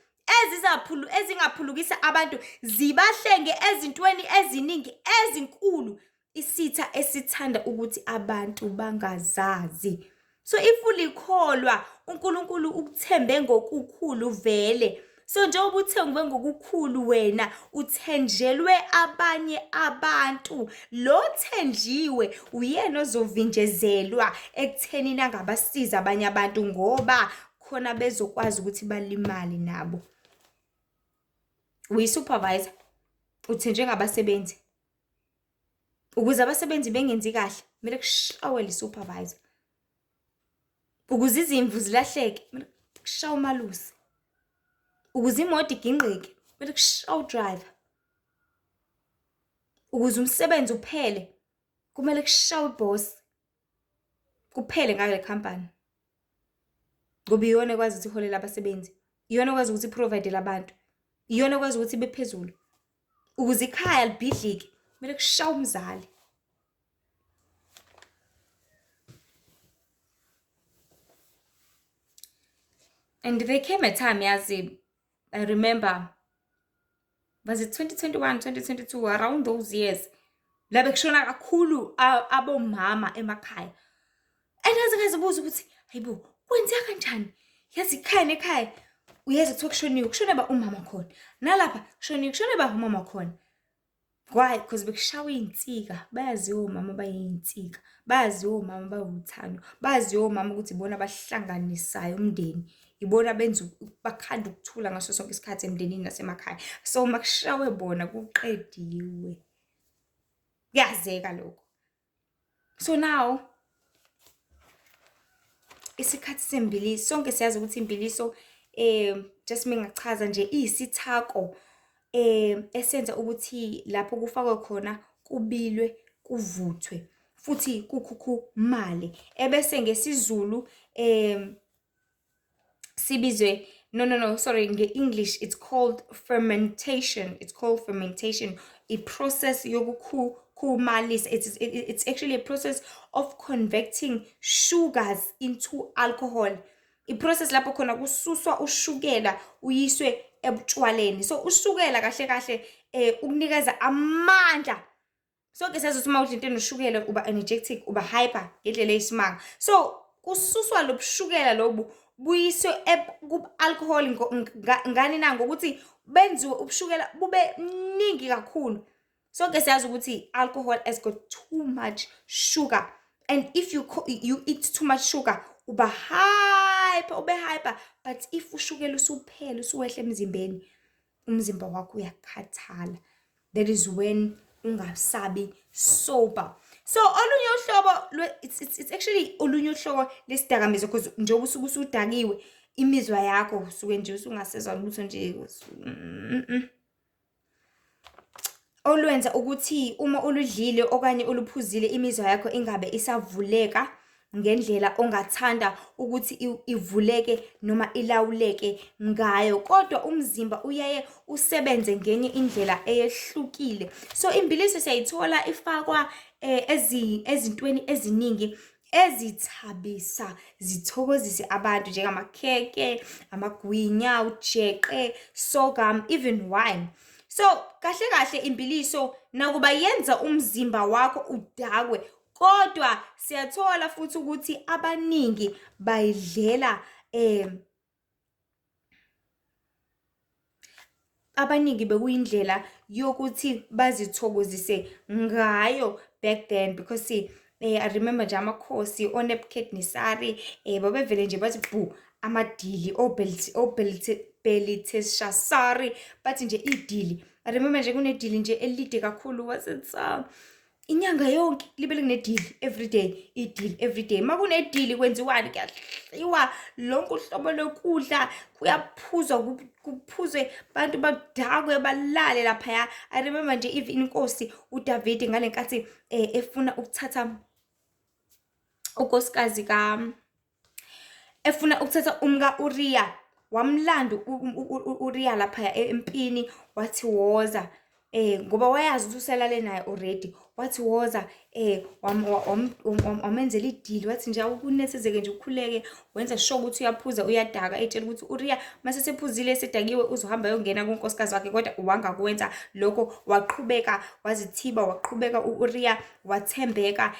ezingaphulukisa abantu, zibahlenge ezintweni eziningi ezinkulu. Isitha esithanda ukuthi abantu bangazazi. So if ulikholwa, uNkulunkulu ukuthembe ngokukhulu vele. So njengoba uthengwe ngokukhulu wena, uthenjelwe abanye abantu. Lo thenjiwe uyena ozovinjezelwa ekuthenini angabasiza abanye abantu, ngoba khona bezokwazi ukuthi balimale nabo. Uyi-supervisor, uthenjwe ngabasebenzi. Ukuze abasebenzi bengenzi kahle, kumele kushawele i-supervisor. Ukuze izimvu zilahleke, kumele kushawe umalusi. Ukuze imoto igingqike, kumele kushawe udriver. Ukuze umsebenzi uphele, kumele kushawe ibhosi. Kuphele ngale khampani. Ngoba iyona ekwazi ukuthi iholele abasebenzi, iyona ekwazi ukuthi i-provide-ele abantu, iyona ekwazi ukuthi ibe phezulu. Ukuze ikhaya libhidlike, kumele kushawe umzali. And there came a time, yazi, I remember, was it 2021, 2022, around those years, la bekushona kakhulu abomama emakhaya. And ngaze ngazibuza ukuthi, hayibo, kwenzeka kanjani? Yazi ikhaya nekhaya, uyeza kuthiwa kushoniwe, kushone ba umama khona. Nalapha kushoniwe, kushone ba umama khona. Why? Because bekushawa iy'nsika, bayaziwa omama bayiy'nsika, bayaziwa omama bawuthando, bayaziwa omama ukuthi ibona abahlanganisayo umndeni, ibona benza bakhanda ukuthula ngaso sonke isikhathi emndenini nasemakhaya. So uma kushawe bona kuqediwe. Kuyazeka lokho. So now isikhathi sembiliso, sonke siyazi ukuthi imbiliso just mengachaza nje iyisithako esenza ukuthi lapho kufakwe khona kubilwe kuvuthwe futhi kukhukhumale, ebese ngesiZulu sibizwe, no no no sorry, nge-English it's called fermentation. It's called fermentation, a process yokukhumalisa. It's actually a process of converting sugars into alcohol. I-process lapho khona kususwa ushukela uyiswe ebutshwaleni. So ushukela kahle kahle ukunikeza amandla. Sonke siyazi ukuthi uma udla into enoshukela uba energetic, uba hyper ngendlela eyisimanga. So kususwa lobushukela lobu buyiswe ku-alcohol ngani na? Ngokuthi benziwe ubushukela bube ningi kakhulu. Sonke siyazi ukuthi alcohol has got too much sugar, and if you eat too much sugar, uba hyper, ube hyper. But if ushukela usuphela, usuwehla emzimbeni, umzimba wakho uyakhathala. That is when ungasabi sober. So olunye uhlobo, it's actually olunye uhlobo lesidakamizwa, because njengoba usuke usudakiwe, imizwa yakho usuke nje usungasezwa lutho nje, olwenza ukuthi uma uludlile okanye uluphuzile, imizwa yakho ingabe isavuleka ngendlela ongathanda ukuthi ivuleke noma ilawuleke ngayo, kodwa umzimba uyaye usebenze ngenye indlela eyehlukile. So imbiliso siyayithola ifakwa ezintweni eziningi ezithabisa zithokozise abantu, njengamakheke, amagwinya, ujeqe, sorghum, even wine. So kahle kahle imbiliso nakuba yenza umzimba wakho udakwe, kodwa siyathola futhi ukuthi abaningi bayidlela, abaningi bekuyindlela yokuthi bazithokozise ngayo back then, because see, I remember nje amakhosi oNebuchadnezzar, babevele nje bathi bhu amadili, oBeliteshasari, bathi nje idili. I remember nje kunedili nje elide kakhulu, was it inyanga yonke libe linedili everyday, idili everyday. Uma kunedili kwenziwani? Kuyadliwa lonke uhlobo lokudla, kuyaphuzwa, kuphuzwe, bantu badakwe, balale laphaya. I remember nje even inkosi uDavid ngale nkathi efuna ukuthatha unkosikazi ka efuna ukuthatha umka Uriya, wamlanda u-Uriya laphaya empini, wathi woza, ngoba wayazi ukuthi uselale naye already. Wathi woza, wamenzela idili, wathi nje awukunethezeke nje, ukhuleke, wenza sure ukuthi uyaphuza, uyadaka, etshela ukuthi Uriya mase sephuzile, esedakiwe, uzohamba yongena kunkosikazi wakhe. Kodwa wangakwenza lokho, waqhubeka wazithiba, waqhubeka u-Uriya wathembeka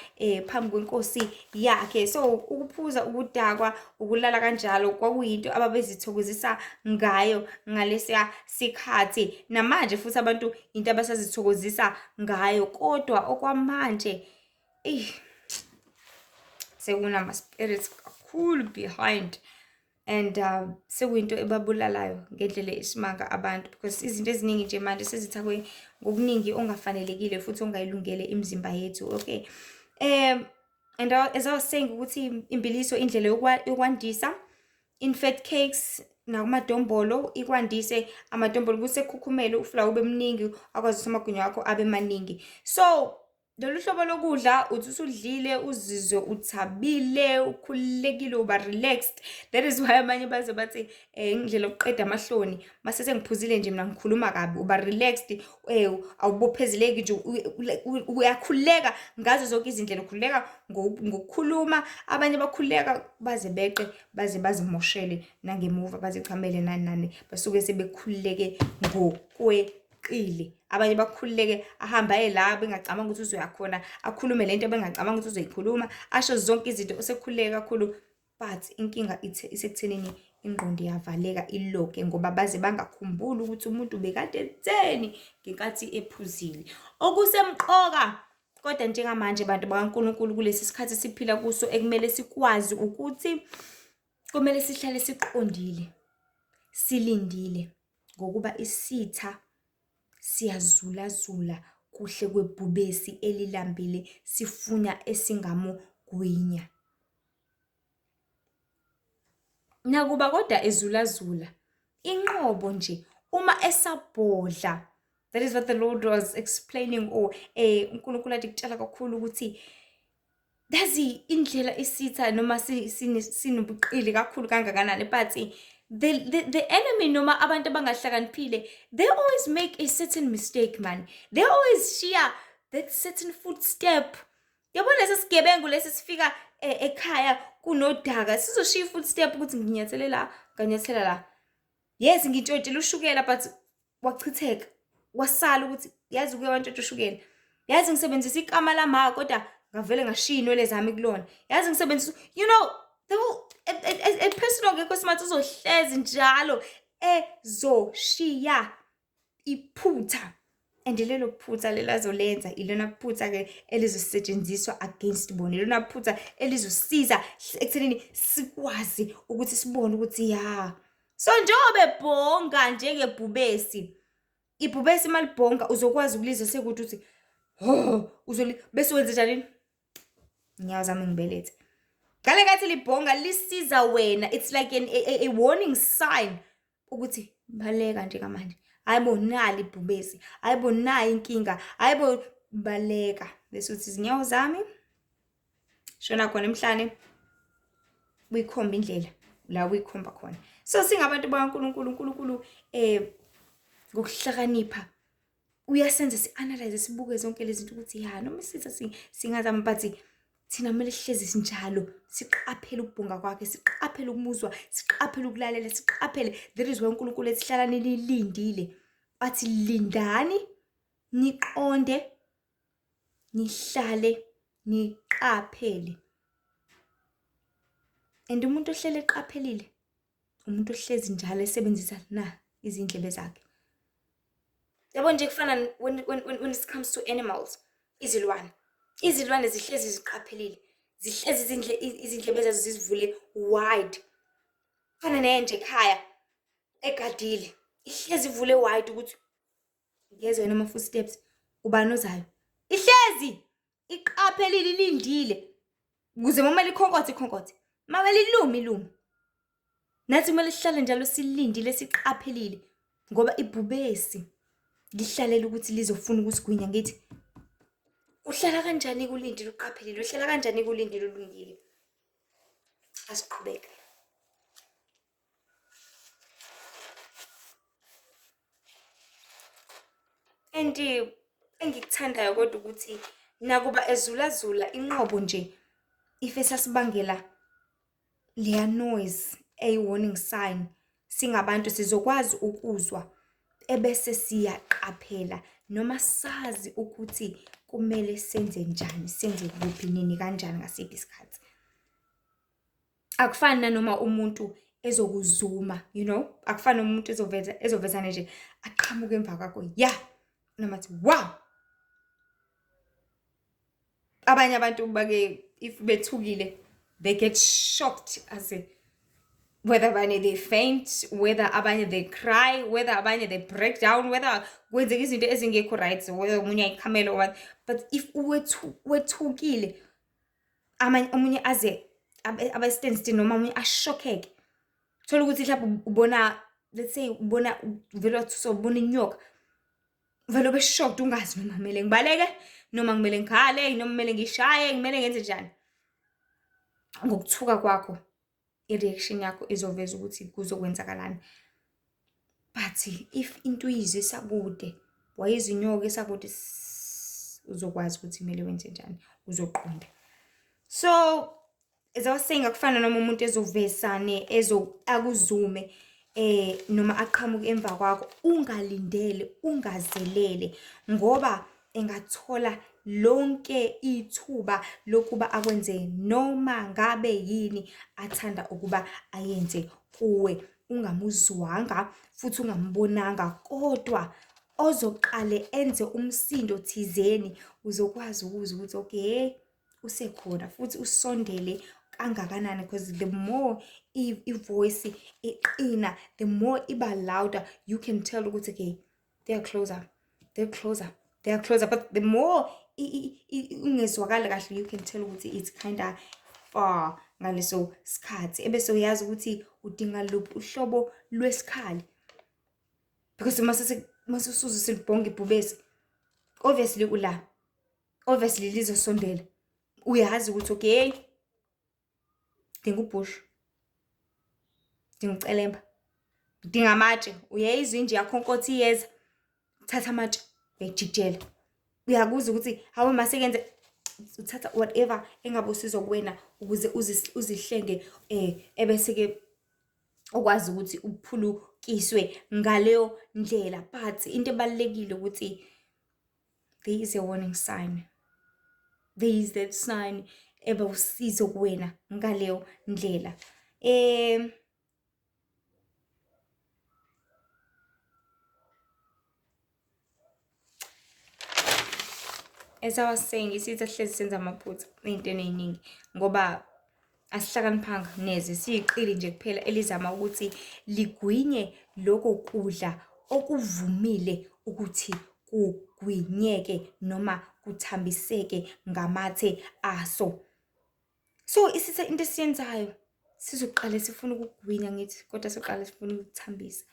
phambi kwenkosi yakhe. So ukuphuza, ukudakwa, ukulala kanjalo kwakuyinto ababezithokozisa ngayo ngalesiya sikhathi. Namanje futhi abantu into abasazithokozisa ngayo, kodwa okwamanje eyi sekunama-spirits kakhulu behind, and sekuyinto ebabulalayo ngendlela esimanga abantu, because izinto eziningi nje manje sezithakwe ngokuningi ongafanelekile futhi ongayilungele imizimba yethu. Okay, and as I was saying ukuthi imbiliso indlela yokwandisa in fat cakes nakumadombolo, ikwandise amadombolo ukuthi ekhukhumele, ufulawa ube mningi, akwazi ukuthi amagwinya wakho abe maningi. So lolu hlobo lokudla uthi usudlile uzizwe uthabile, ukhululekile, uba relaxed. That is why abanye baze bathi indlela yokuqeda amahloni, mase sengiphuzile nje mina ngikhuluma kabi. Uba relaxed, awubophezeleki nje, uyakhululeka ngazo zonke izindlela, ukhululeka ngokukhuluma. Abanye bakhululeka baze beqe, baze bazimoshele nangemuva, bazichamele, nani nani, basuke sebekhululeke ngokweqile. Abanye bakhululeke ahambe aye la bengacabanga ukuthi uzoya khona, akhulume lento bengacabanga ukuthi uzoyikhuluma, asho zonke izinto, usekhululeke kakhulu. But inkinga isekuthenini ingqondo iyavaleka, iloke, ngoba baze bangakhumbuli ukuthi umuntu bekade etheni ngenkathi ephuzile. Okusemqoka kodwa njengamanje, bantu bakaNkulunkulu, kulesi sikhathi siphila kuso, ekumele sikwazi ukuthi kumele sihlale siqondile, silindile, ngokuba isitha siyazulazula kuhle kwebhubesi elilambile, sifuna esingamugwinya. Nakuba kodwa ezulazula, inqobo nje uma esabhodla. That is what the Lord was explaining, or uNkulunkulu ade kutshela kakhulu ukuthi yazi indlela isitha noma sinobuqili kakhulu kangakanani. But the enemy noma abantu abangahlakaniphile, they always make a certain mistake, man. They always share that certain footstep. Yabo, lesi sigebengu lesi sifika ekhaya kunodaka, sizoshiya i-footstep ukuthi nginyathele la, nganyathela la. Yes, ngintshontshile ushukela but wachitheka, wasala ukuthi yazi uke wantshontsha ushukela. Yazi ngisebenzisa ikama lama kodwa ngavele ngashiya iy'nwele zami kulona. Yazi ngisebenzisa, you know, the whole, a person ongekho smart uzohlezi njalo ezoshiya iphutha. And lelo phutha lelo azolenza ilona phutha-ke elizosetshenziswa against bona, ilona phutha elizosiza ekuthenini sikwazi ukuthi sibone ukuthi ya. So njengoba ebhonga njengebhubesi, ibhubesi uma libhonga uzokwazi ukulizwa sekude ukuthi ho, uzoli bese wenze njani? Inyawo zami ngibelethe. Ngale nkathi libhonga lisiza wena, it's like a warning sign ukuthi baleka njengamanje. Hayi bo, nali ibhubesi, hayi bo, nayi inkinga, hayi bo, baleka. Bese uthi izinyawo zami shona khona emhlane, uyikhomba indlela la uyikhomba khona. So singabantu bakaNkulunkulu, uNkulunkulu ngokuhlakanipha uyasenza si-analyze, sibuke zonke lezi zinto ukuthi ya noma isitha singazama, but thina kumele sihlezi sinjalo, siqaphele ukubhunga kwakhe, siqaphele ukumuzwa, siqaphele ukulalela, siqaphele. That is why uNkulunkulu ethi hlalani nilindile, athi lindani niqonde, nihlale niqaphele. And umuntu ohlele eqaphelile umuntu ohlezi njalo esebenzisa na izindlebe zakhe. Yabo nje kufana when it comes to animals, izilwane. Izilwane zihlezi ziqaphelile, zihlezi izindlebe zazo zizivule wide. Kufana nenja ekhaya egadile, ihlezi ivule wide ukuthi ngezwe yena ama-footsteps, ubani ozayo. Ihlezi iqaphelile, ilindile ukuze uma likhonkothe ikhonkothe, uma lilume ilume. Nathi kumele sihlale njalo silindile, siqaphelile, ngoba ibhubesi lihlalela ukuthi lizofuna ukusigwinya. Ngithi uhlala kanjani kulindile uqaphelile, uhlala kanjani kulindile ulungile? Asiqhubeke. And engikuthandayo kodwa ukuthi nakuba ezulazula inqobo nje if esasibangela leya noise eyi-warning sign, singabantu sizokwazi ukuzwa ebese siyaqaphela noma sazi ukuthi kumele senze njani, senze kuphi, nini, kanjani, ngasiphi isikhathi. Akufani nanoma umuntu ezokuzuma, you know, akufani nomuntu ezovezana nje aqhamuke emva kwakho, ya, noma athi wow. Abanye abantu bake if bethukile they get shocked, as a, whether abanye they faint, whether abanye they cry, whether abanye they break down, whether kwenzeka izinto ezingekho right, whether omunye ayikhamele or what. But if wethukile, omunye aze abe stand still noma omunye ashokheke. Thola ukuthi mhlawumbe ubona, let's say ubona uvele wathuswa ubona inyoka, vele ube shocked ungazi noma kumele ngibaleke noma kumele ngikhale noma kumele ngishaye, kumele ngenze njani. Ngokuthuka kwakho i-reaction yakho izoveza ukuthi kuzokwenzakalani. But if into uyizwe isakude, wayizwa inyoka isakude, uzokwazi ukuthi kumele wenze njani, uzoqonda. So as I was saying, akufana noma umuntu ezovesane akuzume noma aqhamuke emva kwakho ungalindele, ungazelele, ngoba engathola lonke ithuba lokuba akwenze noma ngabe yini athanda ukuba ayenze kuwe, ungamuzwanga futhi ungambonanga, kodwa ozoqale enze umsindo thizeni uzokwazi ukuzwa ukuthi okay usekhona futhi usondele kangakanani, because the more i-voice iqina, the more iba louder, you can tell ukuthi okay they are closer, they're closer, they are closer. But the more ungezwakali kahle, you can tell ukuthi it's kind of far ngaleso sikhathi, ebese uyazi ukuthi udinga luphi uhlobo lwesikhali, because mase usuze silibhonga ibhubesi, obviously ula, obviously lizosondela, uyazi ukuthi okay dinga ubhushu, dinga ucelemba, dinga amatshe, uyayizwa inje yakhonkotha iyeza, uthatha amatshe uyayijikijela, uyakuzwa ukuthi hawe mase kenze, uthatha whatever engabe usizo kuwena ukuze uzihlenge, ebese ke ukwazi ukuthi uphuluke sibhekiswe ngaleyo ndlela. But into ebalulekile ukuthi there is a warning sign, there is that sign eba usizo kuwena ngaleyo ndlela. As I was saying, isitha sihlezi senza amaphutha ey'ntweni ey'ningi ngoba asihlakaniphanga neze, siyiqili nje kuphela elizama ukuthi ligwinye loko kudla okuvumile ukuthi kugwinyeke noma kuthambiseke ngamathe aso. So isitha into esiyenzayo sizoqale sifune ukugwinya ngithi, kodwa soqale sifune ukukuthambisa.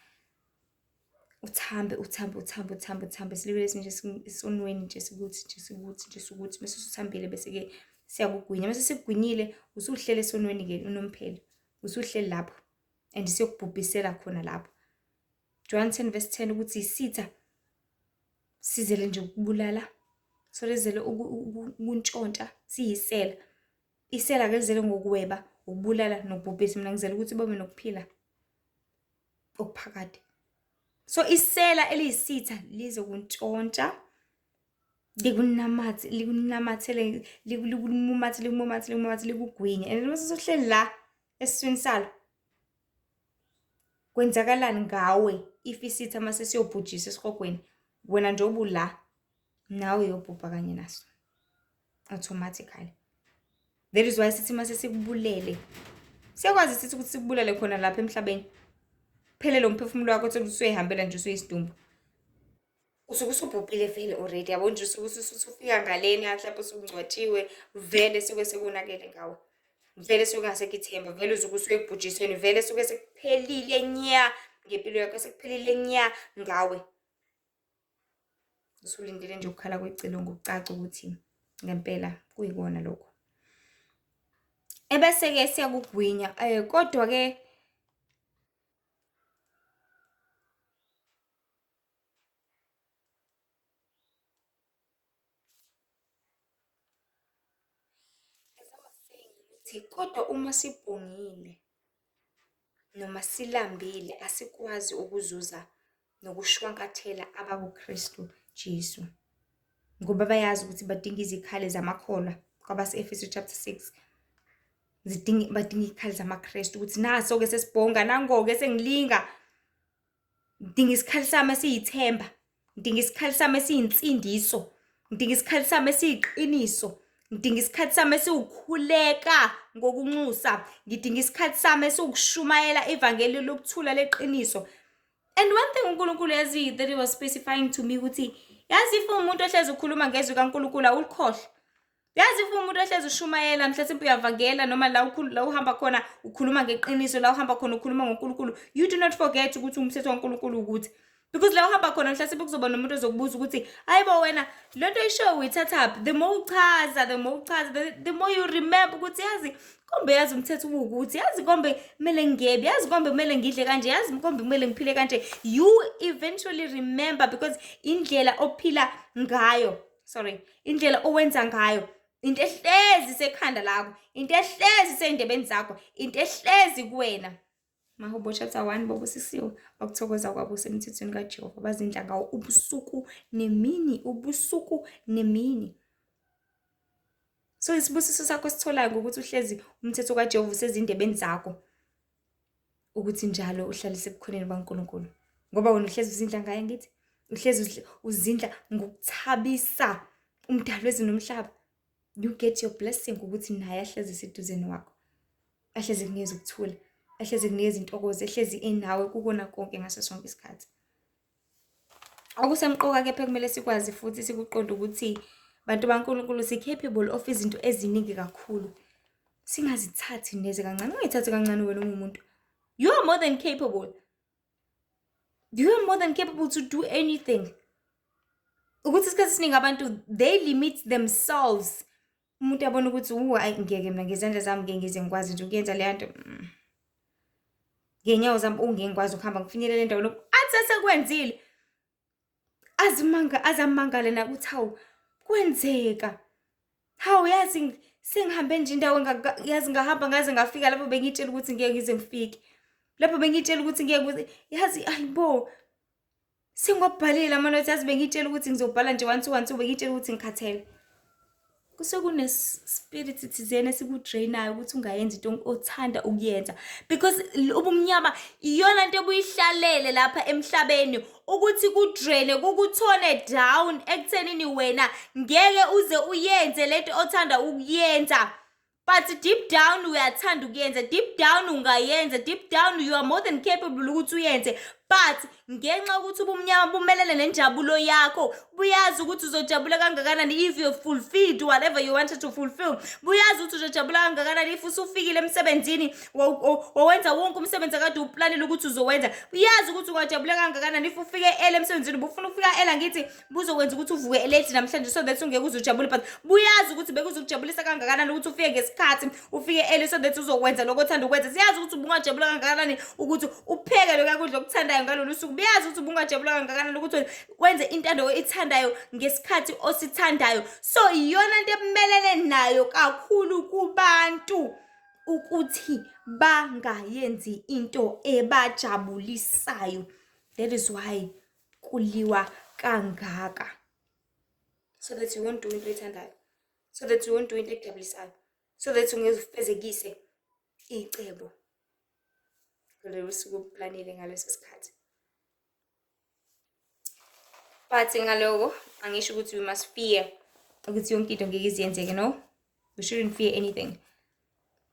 Uthambe uthambe uthambe uthambe uthambe silibele nje esonweni nje sikuthi nje sikuthi nje sikuthi bese usuthambile bese-ke siyakugwinya bese sikugwinyile usuhlele esonweni-ke unomphela usuhleli lapho and siyokubhubhisela khona lapho. John 10 verse 10 ukuthi isitha sizele nje ukubulala solezele ukuntshontsha siyisela isela ke lizele ngokuweba ukubulala nokubhubhisa mina ngizele ukuthi babe nokuphila okuphakade. So isela eliyisitha lizokuntshontsha likunamathe likunamathele likumumathe likumumathe likumumathe likugwinye and uma usuhleli la esiswini salo kwenzakalani ngawe if isitha mase siyobhujiswa esihogweni wena njengoba ula nawe uyobhubha kanye naso automatically. That is why sithi mase sikubulele siyakwazi sithi ukuthi sikubulale khona lapha emhlabeni phele lo mphefumulo wakho uthole ukuthi usuyihambela nje usuyisidumbu usuke usubhubhile vele already yabo nje usuke usufika ngalena mhlawumbe usungcwatshiwe vele suke sekonakele ngawe vele suke ngasekho ithemba vele usuke usuke ekubhujisweni vele suke sekuphelile nya ngempilo yakho sekuphelile nya ngawe. Usulindele nje ukukhala kwecilongo kucace ukuthi ngempela kuyikona lokho. Ebese-ke siyakugwinya kodwa-ke kodwa uma sibhongile noma silambile asikwazi ukuzuza nokushwankathela abakuKristu Jesu ngoba bayazi ukuthi badinga izikhali zamakholwa kwabase-Efesu chapter 6 zidinga badinga izikhali zamaKristu ukuthi naso-ke sesibhonga nango-ke sengilinga ngidinga isikhali sami esiyithemba ngidinga isikhali sami esiyinsindiso ngidinga isikhali sami esiyiqiniso ngidinga isikhathi sami esiwukhuleka ngokunxusa ngidinga isikhathi sami esiwukushumayela ivangeli lokuthula leqiniso. And one thing uNkulunkulu yazi that he was specifying to me ukuthi yazi if umuntu ohlezi ukhuluma ngezwi kaNkulunkulu awulikhohlwa. Yazi if umuntu ohlezi ushumayela mhlasimpe uyavangela noma la ukhulu la uhamba khona ukhuluma ngeqiniso la uhamba khona ukhuluma ngoNkulunkulu you do not forget ukuthi umthetho kaNkulunkulu ukuthi because la uhamba khona mhlasimpe kuzoba nomuntu ozokubuza ukuthi hayibo wena lento oyishoyo uyithathaphi the more uchaza the more uchaza the more you remember ukuthi yazi kombe yazi umthetho uwukuthi yazi kombe kumele ngiyebe yazi kombe kumele ngidle kanje yazi kombe kumele ngiphile kanje you eventually remember because indlela ophila ngayo sorry indlela owenza ngayo into ehlezi sekhanda lakho into ehlezi sey'ndebeni zakho into ehlezi kuwena. Mahubo chapter 1 bobusisiwe okuthokoza kwabo semthethweni kaJehova bazindla ngawo ubusuku nemini ubusuku nemini. So isibusiso sakho sitholayo ngokuthi uhlezi umthetho kaJehova usezindebeni zakho ukuthi njalo uhlale sebukhoneni baNkulunkulu ngoba wena uhlezi uzindla ngaye ngithi uhlezi uzindla ngokuthabisa umdali wezulu nomhlaba. You get your blessing ukuthi naye ahlezi eseduzeni wakho ahlezi kunikeza ukuthula ahlezi kunikeza intokozo ehlezi enawe kukona konke ngaso sonke isikhathi. Okusemqoka kepha kumele sikwazi futhi sikuqonde ukuthi bantu baNkulunkulu si-capable of izinto eziningi kakhulu. Singazithathi neze kancane, ungayithathi kancane wena ungumuntu. You are more than capable. You are more than capable to do anything. Ukuthi isikhathi esiningi abantu they limit themselves. Umuntu abona ukuthi wu hayi ngeke mina ngezandla zami ngeke ngize ngikwazi nje ukuyenza leya nto. Ngenyawo zami ungeke ngikwazi ukuhamba ngifinyelele endaweni athi esekwenzile azimanga azamangale nakuthi hawu kwenzeka. Hawu yazi sengihambe nje indawo yazi ngahamba ngaze ngafika lapho bengitshela ukuthi ngeke ngize ngifike. Lapho bengitshela ukuthi ngeke kuze yazi ayibo sengiwabhalile amanothi yazi bengitshela ukuthi ngizobhala nje 1 2 1 2 bengitshela ukuthi ngikhathele. Kusuke kune-spirit thizeni esikudrainayo ukuthi ungayenzi into othanda ukuyenza because ubumnyama iyona nto ebuyihlalele lapha emhlabeni ukuthi kudraine kukuthone down ekuthenini wena ngeke uze uyenze lento othanda ukuyenza. But deep down uyathanda ukuyenza, deep down ungayenza, deep down you are more than capable ukuthi uyenze. But ngenxa yokuthi ubumnyama bumelene nenjabulo yakho, buyazi ukuthi uzojabula kangakanani if you have fulfilled whatever you wanted to fulfill. Buyazi ukuthi uzojabula kangakanani if usufikile emsebenzini wawenza wonke umsebenzi akade uplanile ukuthi uzowenza. Uyazi ukuthi ungajabula kangakanani if ufike early emsebenzini, ubufuna ukufika early angithi buzokwenza ukuthi uvuke late namhlanje so that ungeke uze ujabule, but buyazi ukuthi bekuzokujabulisa kangakanani ukuthi ufike ngesikhathi, ufike early so that uzokwenza lokho othanda ukwenza. Siyazi ukuthi ubungajabula kangakanani ukuthi upheke lokho kudla okuthandayo ngalolu suku. Buyazi ukuthi ubungajabula kangakanani ukuthi wenze intando oyithandayo ngesikhathi osithandayo. So iyona nto ebumelene nayo kakhulu kubantu ukuthi bangayenzi into ebajabulisayo. That is why kuliwa kangaka, so that you won't do into oyithandayo, so that you won't do into ekujabulisayo, so that ungeze ufezekise icebo lelo suku uplanile ngaleso sikhathi. But ngaloko angisho ukuthi we must fear ukuthi yonke into ngeke iziyenzeke. No, we shouldn't fear anything,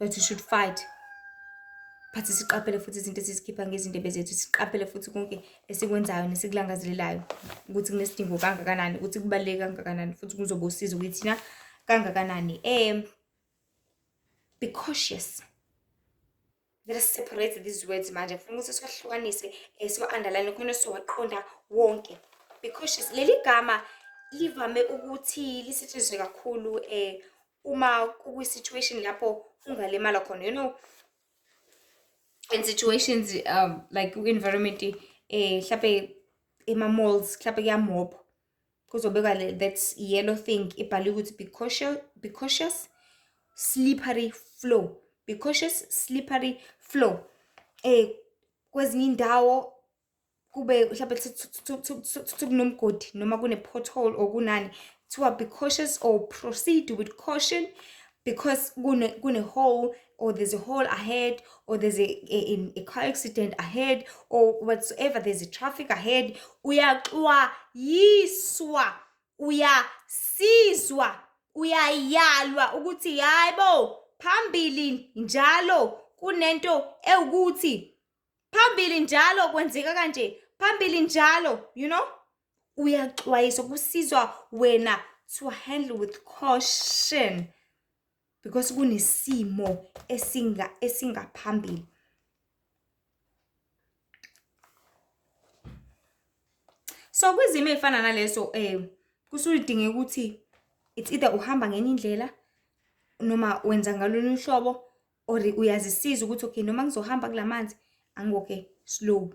but we should fight. But siqaphele futhi izinto esizikhipha ngezindebe zethu, siqaphele futhi konke esikwenzayo nesikulangazelelayo ukuthi kunesidingo kangakanani, ukuthi kubaluleke kangakanani, futhi kuzoba usizo kithina kangakanani. Be cautious. Let us separate these words manje. Ngifuna ukuthi siwahlukanise, siwa-underline khona siwaqonda wonke. Be cautious. Leli gama livame ukuthi lisetshenziswe kakhulu uma kukwi-situation lapho ungalimala khona, you know, in situations like ku-environment mhlampe ema-malls, mhlampe kuyamobha, kuzobekwa that yellow thing ibhaliwe ukuthi be cautious, be cautious, slippery floor, be cautious, slippery floor. Kwezinye indawo kube mhlampe kunomgodi noma kune-pothole or kunani, kuthiwa be cautious or proceed with caution because kune hole or there's a hole ahead or there's a car accident ahead or whatsoever, there's a traffic ahead. Uyaxwayiswa, uyasizwa, uyayalwa ukuthi hayibo, phambili njalo kunento ewukuthi, phambili njalo kwenzeka kanje, phambili njalo, you know, uyaxwayiswa, kusizwa wena to handle with caution because kunesimo esingaphambili. So kwizimo ey'fana naleso kusuke kudingeka ukuthi it's either uhamba ngenye indlela noma wenza ngalolunye uhlobo or uyazisiza ukuthi okay, noma ngizohamba kula manzi angi-walk-e slow,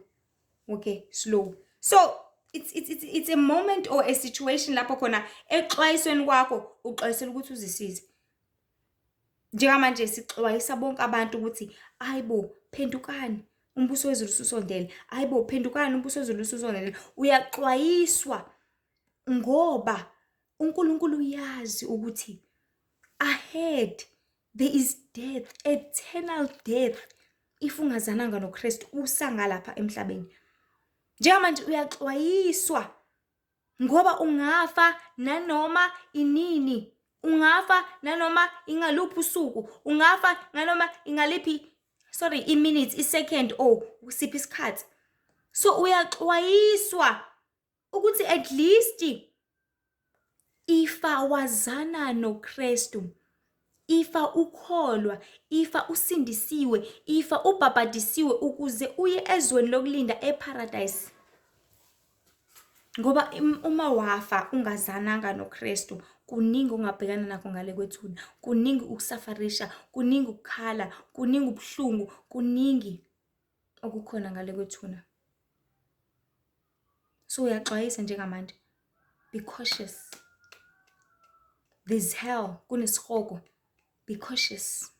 okay, slow. So it's a moment or a situation lapho khona exwayisweni kwakho uxwayisela ukuthi uzisize. Njengamanje sixwayisa bonke abantu ukuthi hayibo, phendukani, umbuso wezulu ususondele. Hayibo, phendukani, umbuso wezulu ususondele. Uyaxwayiswa ngoba uNkulunkulu uyazi ukuthi ahead there is death, eternal death, if ungazananga noKristu usangalapha emhlabeni. Njengamanje uyaxwayiswa ngoba ungafa nanoma inini, ungafa nanoma ingaluphi usuku, ungafa nanoma ingaliphi, sorry, i-minute, i-second or siphi isikhathi. So uyaxwayiswa ukuthi at least ifa wazana noKristu, ifa ukholwa, ifa usindisiwe, ifa ubhabhadisiwe ukuze uye ezweni lokulinda eParadise. Ngoba uma wafa ungazananga noKristu, kuningi ongabhekana nakho ngale kwethuna, kuningi ukusafarisha, kuningi ukukhala, kuningi ubuhlungu, kuningi okukhona ngale kwethuna. So uyaxwayisa njengamanje, be cautious. There's hell, kunesihogo, be cautious.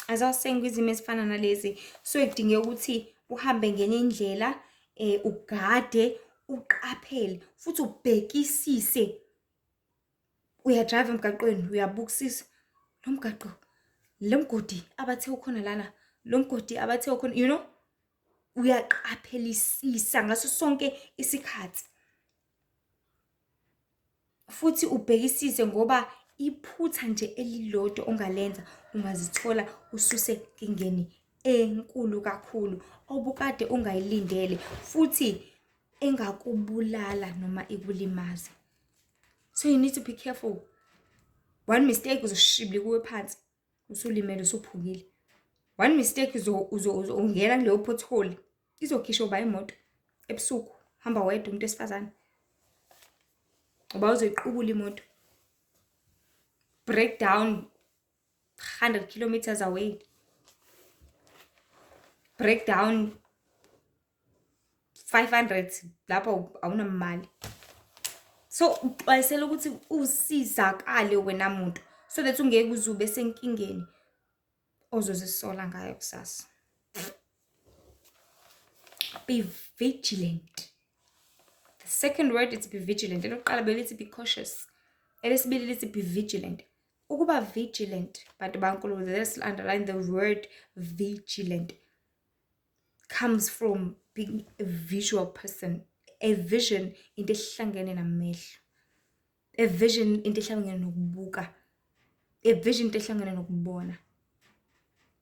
As I was saying, kwizimo ezifana nalezi suke kudingeka ukuthi uhambe ngenye indlela, ugade, uqaphele futhi ubhekisise. Uyadrayiva emgaqweni, uyabukisisa lo mgaqo, lo mgodi abathe ukhona lana, lo mgodi abathe ukhona, uyaqaphelisisa ngaso sonke isikhathi. Futhi ubhekisise ngoba iphutha nje elilodwa ongalenza ungazithola ususenkingeni enkulu kakhulu obukade ungayilindele futhi engakubulala noma ikulimaze. So you need to be careful. One mistake uzoshibilika uwe phansi, usulimele, usuphukile. One mistake uzongena kuleyo pothole, izokhishwa uba imoto ebusuku, hamba wedwa umuntu wesifazane. Uba uzoyiqukula imoto. Break down 100 kilometers away. Break down 500 lapho awunamali. So uxwayisela ukuthi usizakale wena muntu so that ungeke uze ube senkingeni ozozisola ngayo kusasa. Be vigilant. The second word is be vigilant. Elokuqala belithi be cautious. Elesibili lithi be vigilant. Ukuba vigilant, bantu baNkulunkulu, let's underline the word vigilant, comes from being a visual person. A vision into ehlangene namehlo. A vision into ehlangene nokubuka. A vision into ehlangene nokubona.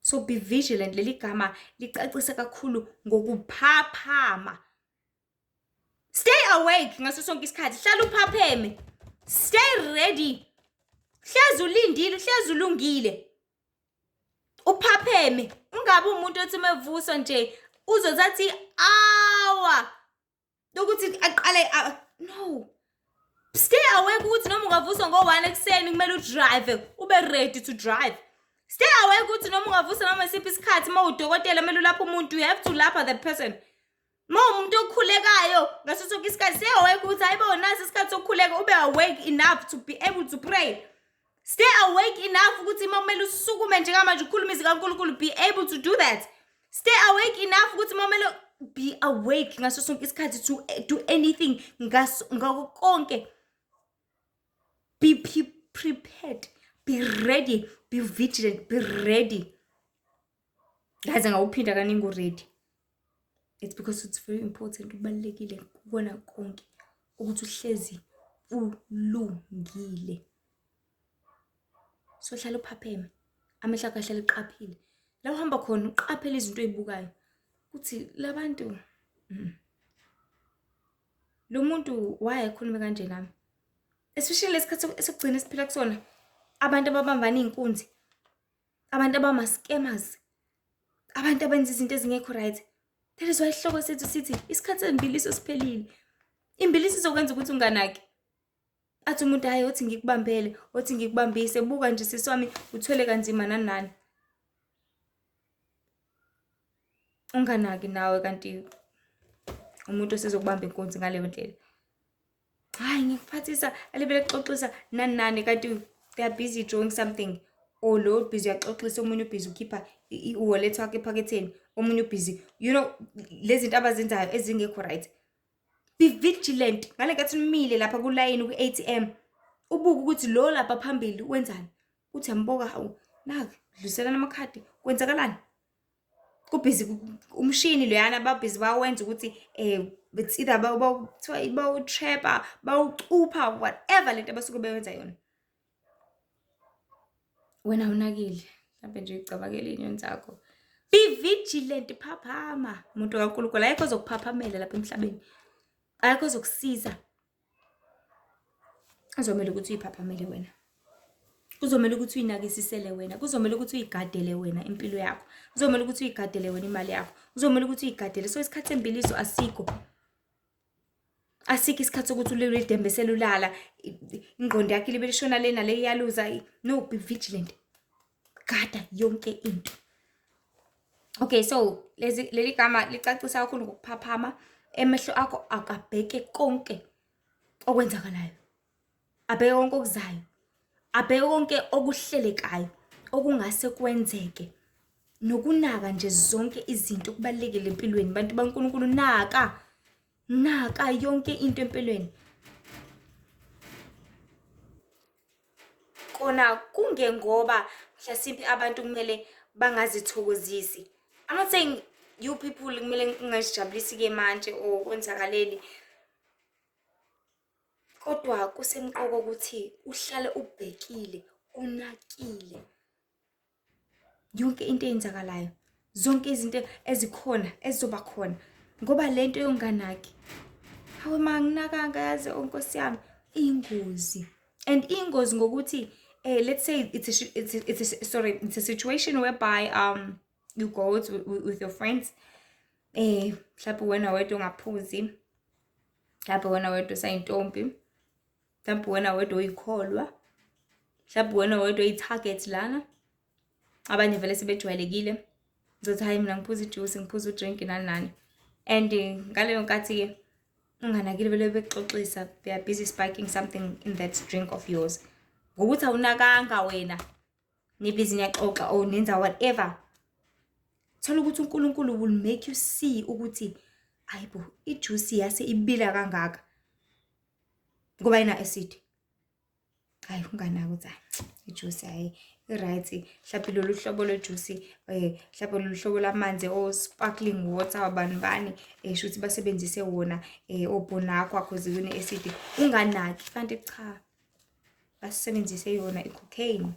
So be vigilant. Leli gama licacisa kakhulu ngokuphaphama. Stay awake ngaso sonke isikhathi. Hlala uphapheme. Stay ready. Hlezi ulindile, hlezi ulungile. Uphapheme. Ungabi umuntu othi mevuswa nje uzothatha i-hour lokuthi aqale, no. Stay awake ukuthi noma ungavuswa ngo-1 ekuseni kumele udrive, ube ready to drive. Stay awake ukuthi noma ungavuswa noma isiphi isikhathi, uma udokotela kumele ulaphe umuntu, you have to lapha that person. Uma umuntu okhulekayo ngaso sonke isikhathi, stay awake ukuthi hayibo nasi isikhathi sokukhuleka, ube awake enough to be able to pray. Stay awake enough ukuthi uma kumele usukume njengamanje ukhulume izwi kaNkulunkulu, be able to do that. Stay awake enough ukuthi uma kumele be awake ngaso sonke isikhathi to do anything, ngako konke. Be prepared, be ready, be vigilant, be ready. Ngaze ngawuphinda kaningi u-ready. It's because it's very important, kubalulekile kukona konke ukuthi uhlezi ulungile. So hlala uphapheme, amehlo akho ahlale eqaphile. La uhamba khona uqaphele izinto oy'bukayo ukuthi labantu, lo muntu why ekhulume kanje nami? Especially lesikhathi esokugcina esiphila kusona, abantu ababambana iy'nkunzi, abantu abama-scammers, abantu abenza izinto ezingekho right. That is why isihloko sethu sithi isikhathi sembiliso siphelile. Imbiliso izokwenza ukuthi unganaki. Athi umuntu hhayi othi ngikubambele, othi ngikubambise, buka nje sisi wami uthwele kanzima nani nani. Unganaki nawe kanti umuntu osezokubamba inkunzi ngaleyo ndlela. Hhayi ngikuphathisa, alibele exoxisa nani nani kanti they are busy drawing something. Or lo busy uyaxoxisa, omunye ubhizi ukhipha i-wallet wakhe ephaketheni, omunye ubhizi, lezi zinto abazenzayo ezingekho right. Be vigilant ngale nkathi umile lapha kulayini kwi-A_T_M, ubuke ukuthi lo lapha phambili wenzani. Uthi uyambuka, hawu naku dluliselana amakhadi, kwenzakalani? Kubhizi umshini loyana babhizi bawenza ukuthi it's either kuthiwa bawu-trap-a, bawucupha, whatever lento abasuke beyenza yona. Wena awunakile, mhlampe nje uy'cabangela iy'nyoni zakho. Be vigilant, phaphama muntu kaNkulunkulu, akekho ozokuphaphamela lapha emhlabeni, akekho ozokusiza. Kuzomele ukuthi uy'phaphamele wena. Kuzomele ukuthi uyinakisisele wena, kuzomele ukuthi uyigadele wena impilo yakho, kuzomele ukuthi uyigadele wena imali yakho, kuzomele ukuthi uyigadele. So isikhathi sembiliso asikho. Asikho isikhathi sokuthi ulele idembe selulala, ingqondo yakho ilibe lishona le nale iyaluza. No, be vigilant. Gada yonke into. Okay, so lezi leli gama licacisa kakhulu ngokuphaphama. Emehlo akho akabheke konke okwenzakalayo. Abheke konke okuzayo. Abheke konke okuhlelekayo okungase kwenzeke. Nokunaka nje zonke izinto kubalulekile empilweni. Bantu baNkulunkulu naka. Naka yonke into empilweni. Kona kungengoba mhlasimpe abantu kumele bangazithokozisi. I'm not saying you people kumele ngingazijabulisi-ke manje or kwenzakaleni. Kodwa kusemqoka ukuthi uhlale ubhekile, unakile. Yonke into eyenzakalayo, zonke izinto ezikhona ezizoba khona ngoba lento yonganaki. Hawe ma nginakanga yazi oh Nkosi yami iyingozi. And iyingozi ngokuthi let's say it's a sorry, it's a situation whereby you go out with your friends. Mhlawumbe wena wedwa ungaphuzi. Mhlawumbe wena wedwa usayintombi. Mhlawumbe wena wedwa uyikholwa. Mhlawumbe wena wedwa uyi-target lana. Abanye vele sebejwayelekile. Ngizothi hayi mina ngiphuza ijuice, ngiphuza udrink nani nani. And ngaleyo nkathi-ke unganakile vele bekuxoxisa, they are busy spiking something in that drink of yours. Ngokuthi awunakanga wena, nibhizi niyaxoxa or nenza whatever. Thola ukuthi uNkulunkulu will make you see ukuthi ayibo ijuice yase ibila kangaka ngoba ina acid. Hayi unganaki ukuthi hayi ijuice hayi i-right, mhlawumbe lolu hlobo lwejuice mhlawumbe lolu hlobo lwamanzi o-sparkling water bani bani shuthi basebenzise wona oBonaqua cause kune-acid. Unganaki kanti cha basebenzise yona i-cocaine.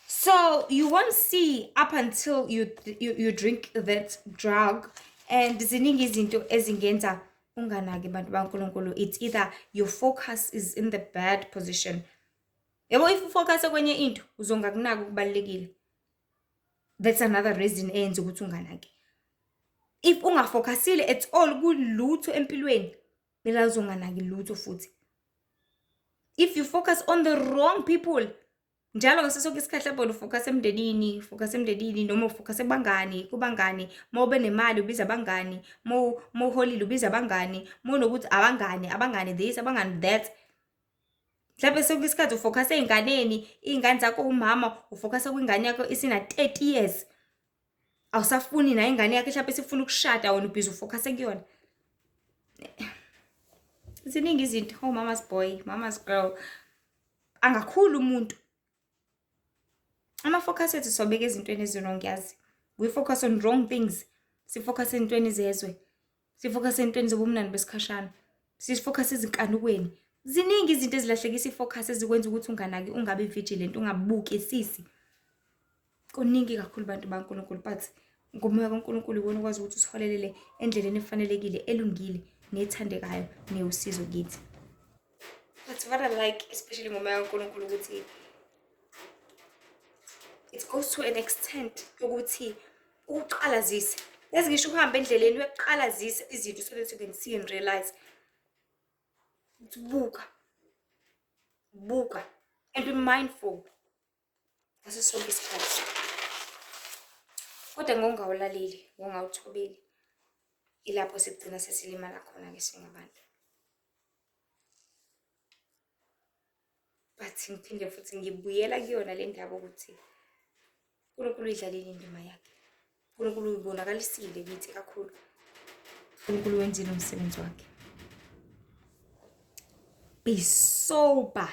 So you won't see up until you drink that drug. And ziningi izinto ezingenza unganaki bantu baNkulunkulu. It's either your focus is in the bad position. Yabo if ufocus kwenye into uzongakunaki okubalulekile. That's another reason eyenza ukuthi unganaki. If ungafocusile at all kulutho empilweni, mina uzonganaki lutho futhi. If you focus on the wrong people, njalo ngaso sonke isikhathi lapho ufocus emndenini, ufocus emndenini noma ufocus kubangani, kubangani, uma ube nemali ubiza abangani, uma uholile ubiza abangani, uma unokuthi abangani, abangani this, abangani that. Mhlawumbe sonke isikhathi ufocus ey'nganeni, iy'ngane zakho umama ufocus kwingane yakho isina 30 years. Awusafuni nayo ingane yakho mhlawumbe isifuna ukushada wena ubhizi ufocus kuyona. Ziningi izinto, oh mama's boy, mama's girl. Angakhula umuntu. Ama-focus ethu siwabeka ezintweni ezi-wrong yazi. We focus on wrong things. Sifocus ey'ntweni zezwe. Sifocus ey'ntweni zobumnandi besikhashana. Sifocus ezinkanukweni. Ziningi izinto ezilahlekisa ifocus ezikwenza ukuthi unganaki, ungabi vigilant, ungabukisisi. Kuningi kakhulu bantu baNkulunkulu, but ngomoya kaNkulunkulu iwona okwazi ukuthi usiholelele endleleni efanelekile, elungile, nethandekayo, newusizo kithi. But what I like, especially ngomoya kaNkulunkulu, ukuthi it goes to an extent yokuthi ukuqalazise. Yazi ngisho uhambe endleleni uyakuqalazisa izinto so that you can see and realize. Ukuthi buka, buka and be mindful ngaso sonke isikhathi. Kodwa ngokungawulaleli, ngokungawuthobeli, ilapho sigcina sesilimala khona-ke singabantu. But ngiphinde futhi ngibuyela kuyona le ndaba ukuthi uNkulunkulu uyidlalile indima yakhe. uNkulunkulu uyibonakalisile kithi kakhulu. uNkulunkulu wenzile umsebenzi wakhe. Be sober.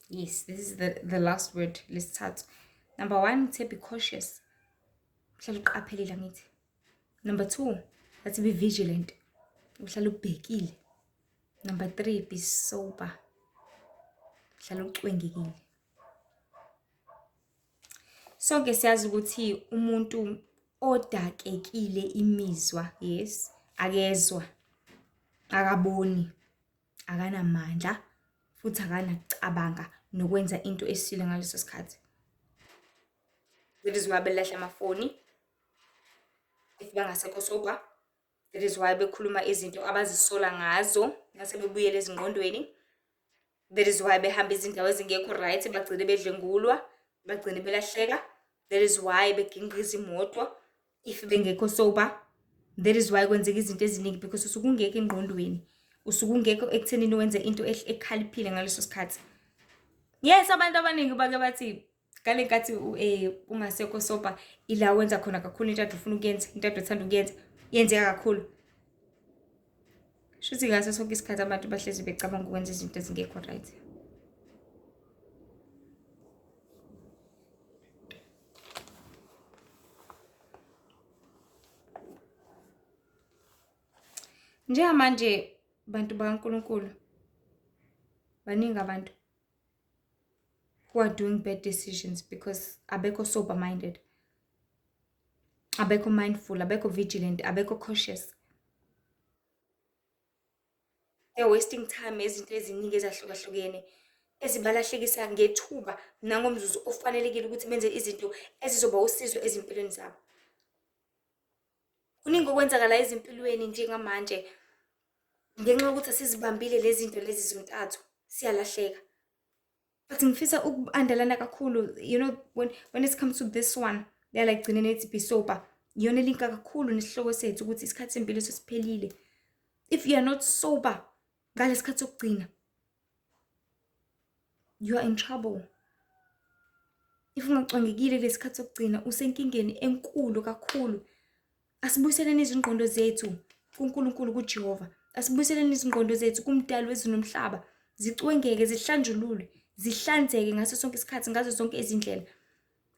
Yes, this is the last word lesithathu. Number 1, ngithe be cautious. Uhlale uqaphelile angithi. Number 2, that's be vigilant. Uhlale ubhekile. Number 3, be sober. Uhlale ucwengekile. Sonke siyazi ukuthi umuntu odakekile imizwa, yes, akezwa, akaboni, akanamandla futhi akanakucabanga nokwenza into esile ngaleso sikhathi. That is why belahla amafoni if bangasekho sober. That is why bekhuluma izinto abazisola ngazo mase bebuyele ezingqondweni. That is why behamba izindawo ezingekho right, bagcine bedlwengulwa, bagcine belahleka. That is why begingqiza imoto if bengekho sober. That is why kwenzeka izinto eziningi because usuke ungekho engqondweni, usuke ungekho ekuthenini wenze into ekhaliphile ngaleso sikhathi. Yes, abantu abaningi bake bathi Ngale nkathi ungasekho sober, ila wenza khona kakhulu into ade ufuna ukuyenza, into ade uthanda ukuyenza, yenzeka kakhulu. Shuthi ngaso sonke isikhathi abantu bahlezi becabanga ukwenza izinto ezingekho right. Njengamanje bantu bakaNkulunkulu, baningi abantu who are doing bad decisions because abekho sober minded, abekho mindful, abekho vigilant, abekho cautious. They're wasting time ezinto eziningi ezahlukahlukene ezibalahlekisa ngethuba nangomzuzu ofanelekile ukuthi benze izinto ezizoba usizo ezimpilweni zabo. Kuningi okwenzakala ezimpilweni njengamanje ngenxa yokuthi asizibambile lezi zinto lezi zontathu, siyalahleka. But ngifisa uku-underlina kakhulu, you know, when it comes to this one, yala ekugcineni ethi be sober, iyona elinka kakhulu nesihloko sethu ukuthi isikhathi sempilo sesiphelile. If you are not sober ngalesikhathi sokugcina, you are in trouble. If ungacwengekile kulesikhathi sokugcina, usenkingeni enkulu kakhulu. Asibuyiseleni izingqondo zethu kuNkulunkulu, kuJehova. Asibuyiseleni izingqondo zethu kuMdali wezulu nomhlaba. Zicwengeke, zihlanjululwe, zihlanzeke ngaso sonke isikhathi, ngazo zonke izindlela.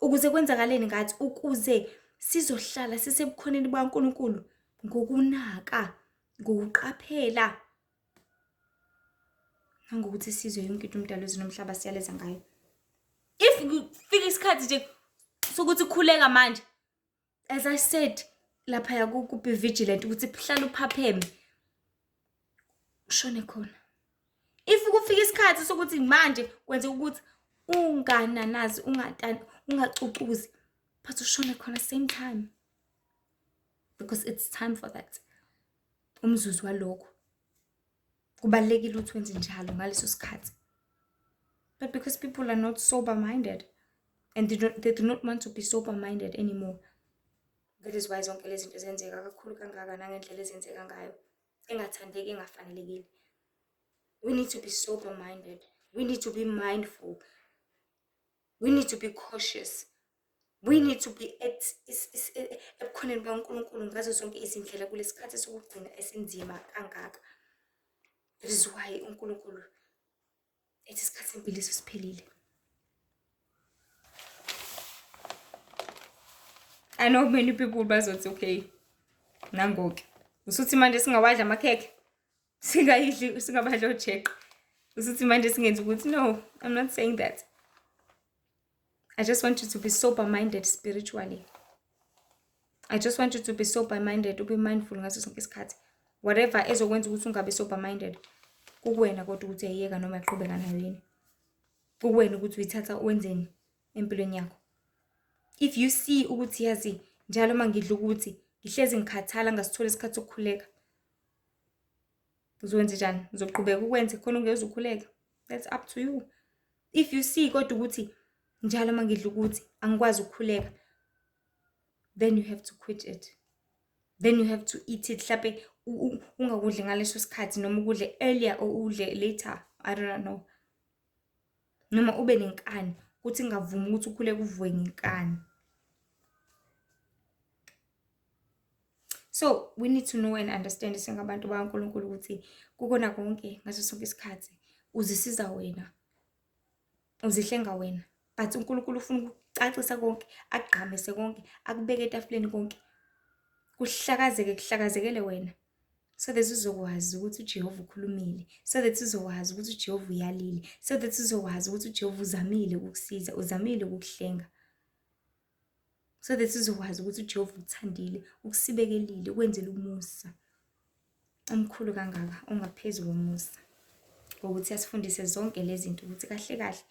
Ukuze kwenzakaleni ngathi? Ukuze sizohlala sisebukhoneni bukaNkulunkulu ngokunaka, ngokuqaphela, nangokuthi sizwe yonke into uMdali wezulu nomhlaba siyaleza ngayo. If kufika isikhathi nje sokuthi khuleka manje, as I said laphaya ku-be vigilant, ukuthi hlala uphapheme, ushone khona. If kufika isikhathi sokuthi manje kwenzeka ukuthi ungananazi, ungatani, ungacucuzi, but ushone khona same time, because it's time for that. Umzuzu walokho kubalulekile ukuthi wenze njalo ngaleso sikhathi. But because people are not sober minded and they do not want to be sober minded anymore, that is why zonke lezi zinto zenzeka kakhulu kangaka nangendlela ezenzeka ngayo, engathandeki, engafanelekile. We need to be sober minded, we need to be mindful, we need to be cautious, we need to be at ebukhoneni bukaNkulunkulu ngazo zonke izindlela kulesikhathi sokugcina esinzima kangaka. That is why uNkulunkulu ethi isikhathi sempilo sesiphelile. I know many people bazothi okay, nangoke usuthi manje singawadla amakhekhe, singayidli, singabadla ojeqe, usuthi manje singenza ukuthi. No, I'm not saying that. I just want you to be sober minded spiritually. I just want you to be sober minded, ube mindful ngaso sonke isikhathi. Whatever ezokwenza ukuthi ungabe sober minded, kukuwena kodwa ukuthi uyayiyeka noma yaqhubeka nayo yini. Kukuwena ukuthi uyithatha wenzeni empilweni yakho. If you see ukuthi yazi njalo uma ngidla ukuthi ngihlezi ngikhathala, ngasithola isikhathi sokukhuleka, uzokwenza njani? Uzoqhubeka ukwenze khona ungeze ukhuleke? That's up to you. If you see kodwa ukuthi njalo uma ngidla ukuthi angikwazi ukukhuleka, then you have to quit it, then you have to eat it. Mhlawumbe ungakudli ngaleso sikhathi, noma ukudle earlier or udle later, I don't know, noma ube nenkani ukuthi ngavumi ukuthi ukhuleke, uvuke ngenkani. So we need to know and understand singabantu bakaNkulunkulu ukuthi kukona konke ngaso sonke isikhathi uzisiza wena, uzihlenga wena, but uNkulunkulu ufuna ukucacisa konke, akugqamise konke, akubeke etafuleni konke, kuhlakazeke, kuhlakazekele wena, so that uzokwazi ukuthi uJehova ukhulumile, so that uzokwazi ukuthi uJehova uyalile, so that uzokwazi ukuthi uJehova uzamile ukukusiza, uzamile ukukuhlenga, so that uzokwazi ukuthi uJehova ukuthandile, ukusibekelile, ukwenzela umusa omkhulu kangaka ongaphezu komusa, ngokuthi asifundise zonke lezi zinto, ukuthi kahle kahle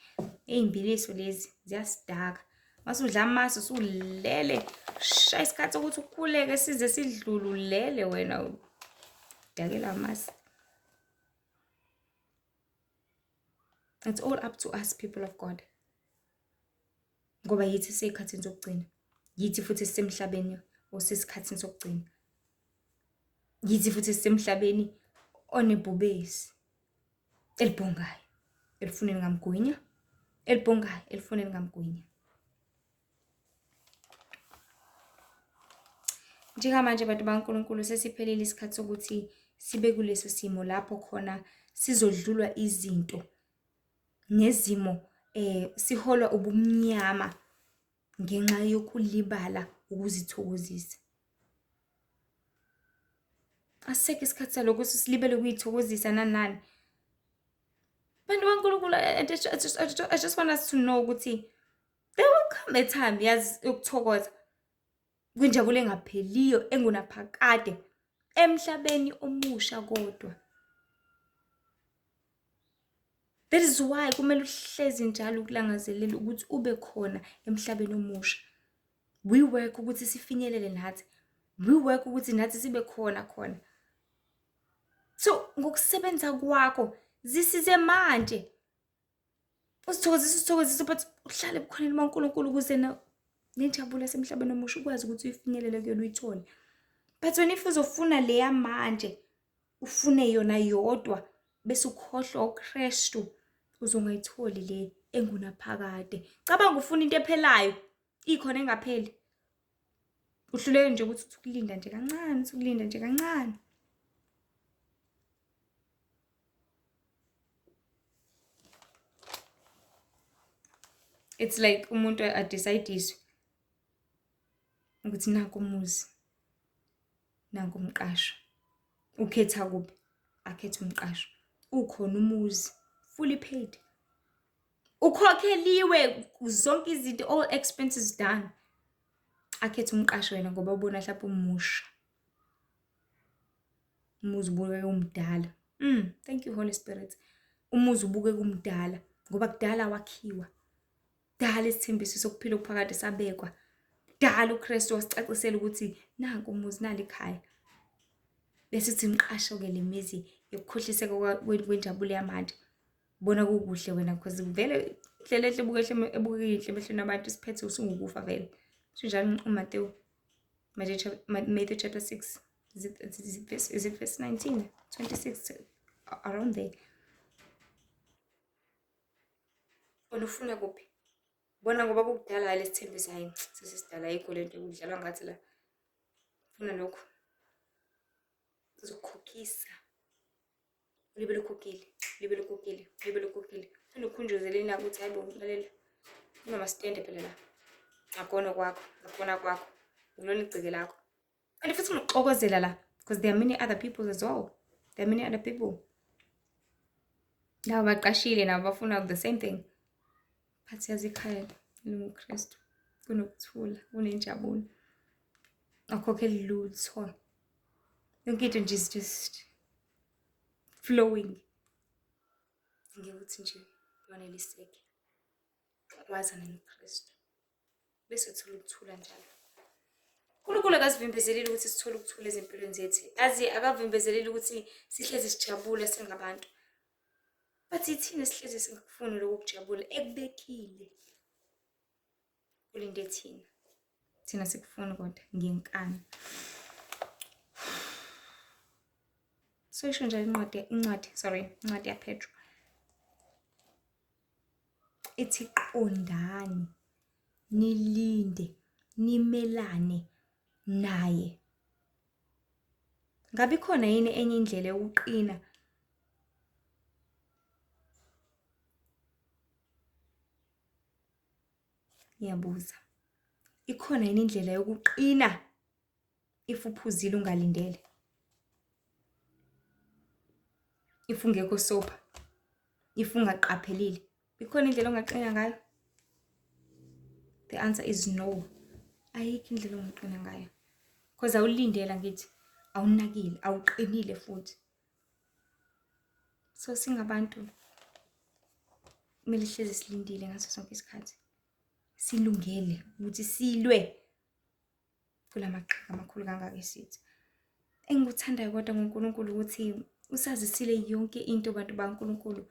ey'mbiliso lezi ziyasidaka. Masudla amasi usulele, shaya isikhathi sokuthi ukhuleke size sidlule, ulele wena udakela amasi. It's all up to us, people of God, ngoba yithi sey'khathini zokugcina, yithi futhi sisemhlabeni osesikhathini sokugcina, yithi futhi sisemhlabeni onebhubesi elibhongayo elifuna lingamgwinya, elibhongayo elifuna lingamgwinya. Njengamanje bantu bakaNkulunkulu sesiphelile isikhathi sokuthi sibe kuleso simo lapho khona sizodlulwa izinto nezimo siholwa ubumnyama ngenxa yokulibala ukuzithokozisa. Asisekho isikhathi salokho ukuthi silibele ukuyithokozisa nani nani. Bantu bakaNkulunkulu, I just want us to know ukuthi there will come a time yazi yokuthokoza kwinjabulo engapheliyo engunaphakade emhlabeni omusha kodwa. That is why kumele uhlezi njalo ukulangazelela ukuthi ube khona emhlabeni omusha. We work ukuthi sifinyelele nathi. We work ukuthi nathi sibe khona khona. So ngokusebenza kwakho zisize manje. Uzithokozise uzithokozise but uhlale ebukhoneni baNkulunkulu ukuze nenjabulo yasemhlabeni omusha ukwazi ukuthi uyifinyelele kuyona uyithole. But wena if uzofuna leya manje ufune yona yodwa bese ukhohlwa uKristu uzongayitholi le engunaphakade. Cabanga ufuna into ephelayo ikhona engapheli. Uhluleke nje ukuthi uthi ukulinda nje kancane, uthi ukulinda nje kancane. It's like umuntu adecide-iswe ukuthi nanku umuzi, nanku umqasho. Ukhetha kuphi? Akhethe umqasho. Ukhona umuzi, fully paid. Ukhokheliwe zonke izinto, all expenses done. Akhethe umqasho yena ngoba ubona hlampe umusha. Umuzi ubukeka umdala. Thank you Holy Spirit. Umuzi ubukeka umdala ngoba kudala wakhiwa. Kudala isithembiso sokuphila okuphakade sabekwa. Kudala uKristu wasicacisela ukuthi nanku umuzi nali ikhaya. Bese sithi mqasho-ke le mizi yokukhohliseka kwenjabulo yamanje. Bona kukuhle wena because vele indlela enhle ebukeka ebukeka inhle emehlweni abantu isiphethe usungukufa vele. Sinjalo uMatewu. Matthew chapter 6. Is it verse 19? 26 around there. Wena ufuna kuphi? Bona ngoba kukudala hayi lesithembiso hayi sesisidala ayikho lento kudlalwa ngathi la. Funa lokhu. Sizokukhokhisa. Ulibe lukhokhile, ulibe lukhokhile, ulibe lukhokhile. Funa ukhunjuze lena ukuthi hayi bo lalela. Kunomastende phela la. Akona kwakho, akona kwakho. Ulona igceke lakho. And futhi ngikuxokozela la because there are many other people as well. There are many other people. Laba baqashile nabo bafuna the same thing. But yazi ikhaya linguKristu. Kunokuthula, kunenjabulo. Akukhokheli lutho. Yonke into nje is just flowing. Ngeke uthi nje waneliseke. Wazana noKristu. Bese uthola ukuthula njalo. uNkulunkulu akasivimbezelile ukuthi sithole ukuthula ezimpilweni zethu. Azi akavimbezelile ukuthi sihlezi sijabule singabantu. But ithina sihlezi singakufuni lokho kujabula ekubekile. Kulinde thina. Thina sikufuni kodwa ngenkani. So isho njalo incwadi incwadi sorry incwadi yaPetro. Ithi qondani nilinde nimelane naye. Ngabe ikhona yini enye indlela yokuqina? Ngiyabuza. Ikhona yini indlela yokuqina if uphuzile ungalindele? If ungekho sober, if ungaqaphelile, ikhona indlela ongaqina ngayo? The answer is no. Ayikho indlela ongaqina ngayo. Because awulindela ngithi, awunakile, awuqinile futhi. So singabantu kumele sihlezi silindile ngaso sonke isikhathi. Silungele ukuthi silwe kulamaqhinga amakhulu kangaka esithi. Engikuthandayo kodwa ngoNkulunkulu ukuthi usazisile yonke into bantu baNkulunkulu.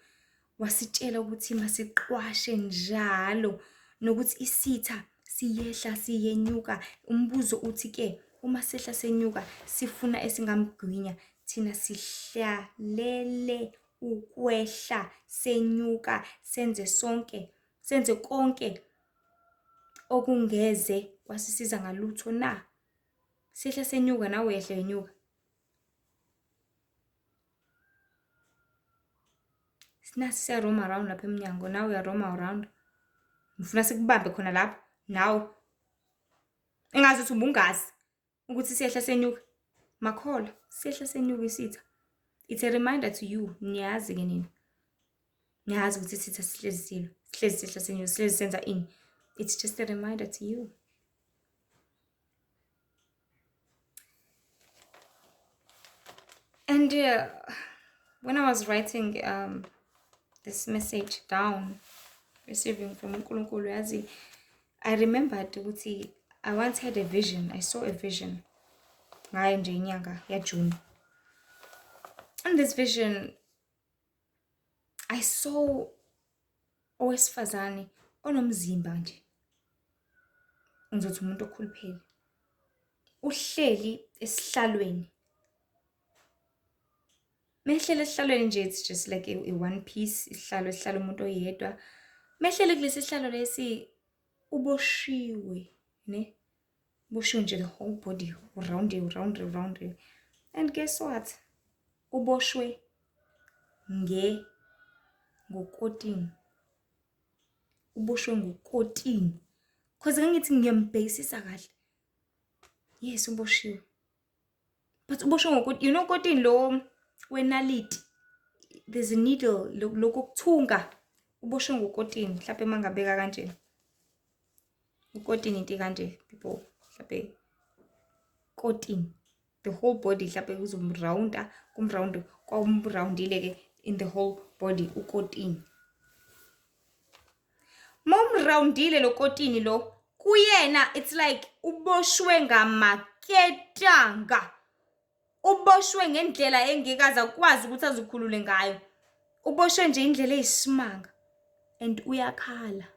Wasitshela ukuthi masiqwashe njalo nokuthi isitha siyehla siyenyuka. Umbuzo uthi ke uma sehla senyuka sifuna esingamgwinya thina sihlalele ukwehla senyuka senze sonke senze konke okungeze kwasisiza ngalutho na? Sehla senyuka nawe uyehla yenyuka. Sinasi siya roam around lapha emnyango nawe uya roam around. Ngifuna sikubambe khona lapho nawe. Engazi ukuthi ubungazi ukuthi siyehla senyuka. Makholwa, siyehla senyuka isitha. It's a reminder to you, niyazi ke nina. Niyazi ukuthi isitha sihlezi silwa, sihlezi sehla senyuka, sihlezi senza ini. It's just a reminder to you. And when I was writing this message down, receiving from uNkulunkulu, yazi, I remembered ukuthi I once had a vision. I saw a vision. Ngayo nje inyanga yaJune. In this vision, I saw owesifazane onomzimba nje. Ngizothi umuntu okhuluphele. Uhleli esihlalweni. Mehlele esihlalweni nje it's just like a one piece isihlalo esihlala umuntu oyedwa. Mehlele kulesi sihlalo lesi uboshiwe ne? Uboshiwe nje the whole body round round round. And guess what? Uboshwe nge ngokotini. Uboshwe ngokotini. Cause ngangithi ngiyambhekisisa kahle. Yes, uboshiwe. But uboshwe ngokotini, you know kotini lo wenaliti. There's a needle lokhu okuthunga. Uboshwe ngokotini, mhlawumbe uma ngabeka kanje. Ukotini into kanje people, mhlawumbe kotini. The whole body mhlawumbe kuzomrounda, kumround, kwamroundile ke in the whole body ukotini. Mawumroundile lo kotini lo, kuyena it's like uboshwe ngamaketanga. Uboshwe ngendlela engekaze akwazi ukuthi azikhulule ngayo. Uboshwe nje indlela eyisimanga and uyakhala.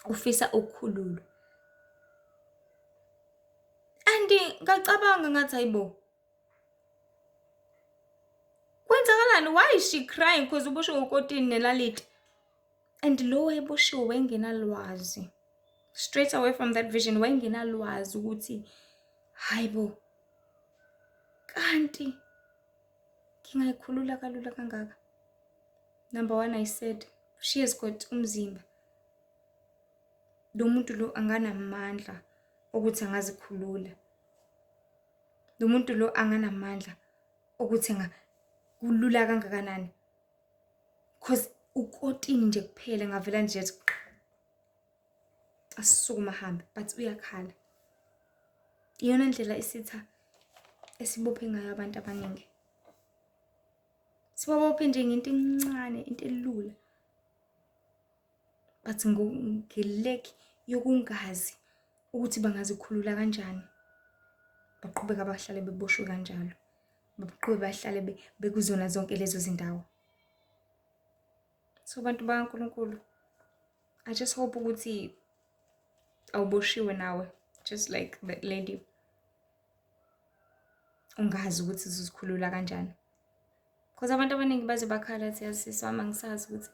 Ufisa ukukhululwa. And ngacabanga ngathi hayibo. Kwenzakalani? Why is she crying? Because uboshwe ngokotini nenaliti. And lo wayeboshiwe wayengenalwazi. Straight away from that vision wayengenalwazi ukuthi hayibo kanti ngingayikhulula kalula kangaka. Number one, I said she has got umzimba. Lo muntu lo anganamandla ukuthi angazikhulula. Lo muntu lo anganamandla ukuthi kulula kangakanani. Cause ukotini nje kuphela ngavela nje athi asukuma ahambe but uyakhala. Iyona ndlela isitha esibophe ngayo abantu abaningi. Sibabophe nje ngento encane, into elula. But nge-lack yokungazi ukuthi bangazikhulula kanjani. Baqhubeka bahlale beboshwe kanjalo. Baqhubeke bahlale bekuzona zonke lezo zindawo. So bantu bakaNkulunkulu, I just hope ukuthi awuboshiwe nawe, just like that lady. Ungazi ukuthi uzozikhulula kanjani. Because abantu abaningi baze bakhala athi yazi sisi wami angisazi ukuthi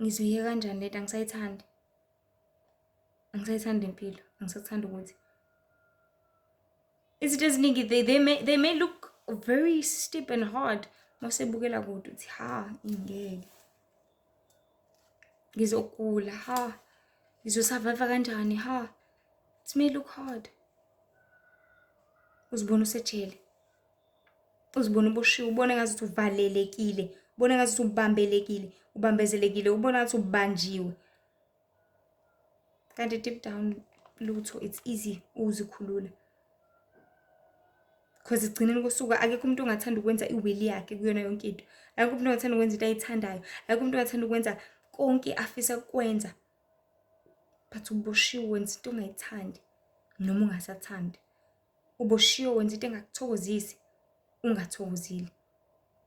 ngizoyeka kanjani lento, angisayithandi. Angisayithandi impilo, angisathandi ukuthi izinto eziningi they may look very steep and hard mawusebukela kude uthi ha ingeke ngizogula, ha ngizosurvive kanjani, ha it may look hard. Uzibona usejele, uzibona uboshiwe, ubone ngazuthi uvalelekile, ubone ngazuthi ubambelekile, ubambezelekile, ubone ngathi ubanjiwe. Kanti deep down lutho, it's easy ukuzikhulula. Because ekugcineni kosuku akekho umuntu ongathanda ukwenza i-will yakhe kuyona yonke into. Akekho umuntu ongathanda ukwenza into ayithandayo. Akekho umuntu ongathanda ukwenza konke afisa ukwenza. But uboshiwe wenza into ongayithandi noma ungasathandi. Uboshiwe wenza into engakuthokozisi ungathokozile.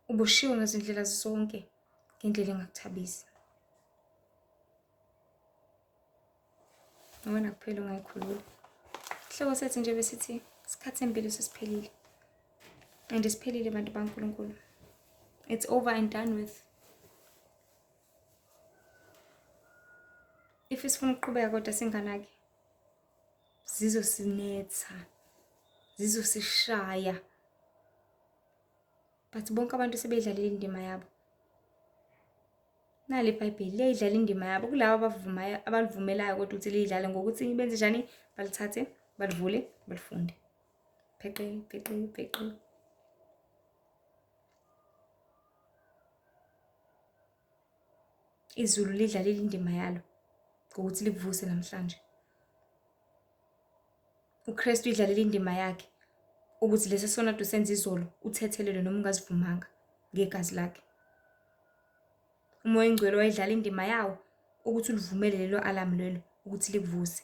Uboshiwe ngezindlela zonke ngendlela engakuthabisi. Wena kuphela ungayikhulula. Isihloko sethu nje besithi isikhathi sempilo sesiphelile. And isiphelile bantu baNkulunkulu. It's over and done with. If sifuna ukuqhubeka kodwa singanaki. Zizosinetha, zizosishaya. But bonke abantu sebeyidlalile indima yabo. Nali iBhayibheli liyayidlala indima yabo kulabo abavumayo abalivumelayo kodwa ukuthi liyidlale ngokuthi benze njani balithathe balivule balifunde. Pheqe pheqe pheqe. Izulu lidlalile indima yalo ngokuthi likuvuse namhlanje. UKristu idlalile indima yakhe ukuthi lesi sono ade usenza izolo uthethelelwe noma ungazivumanga ngegazi lakhe. Umoya oyingcwele wayidlala indima yawo ukuthi ulivumele lelo alamu lelo ukuthi likuvuse.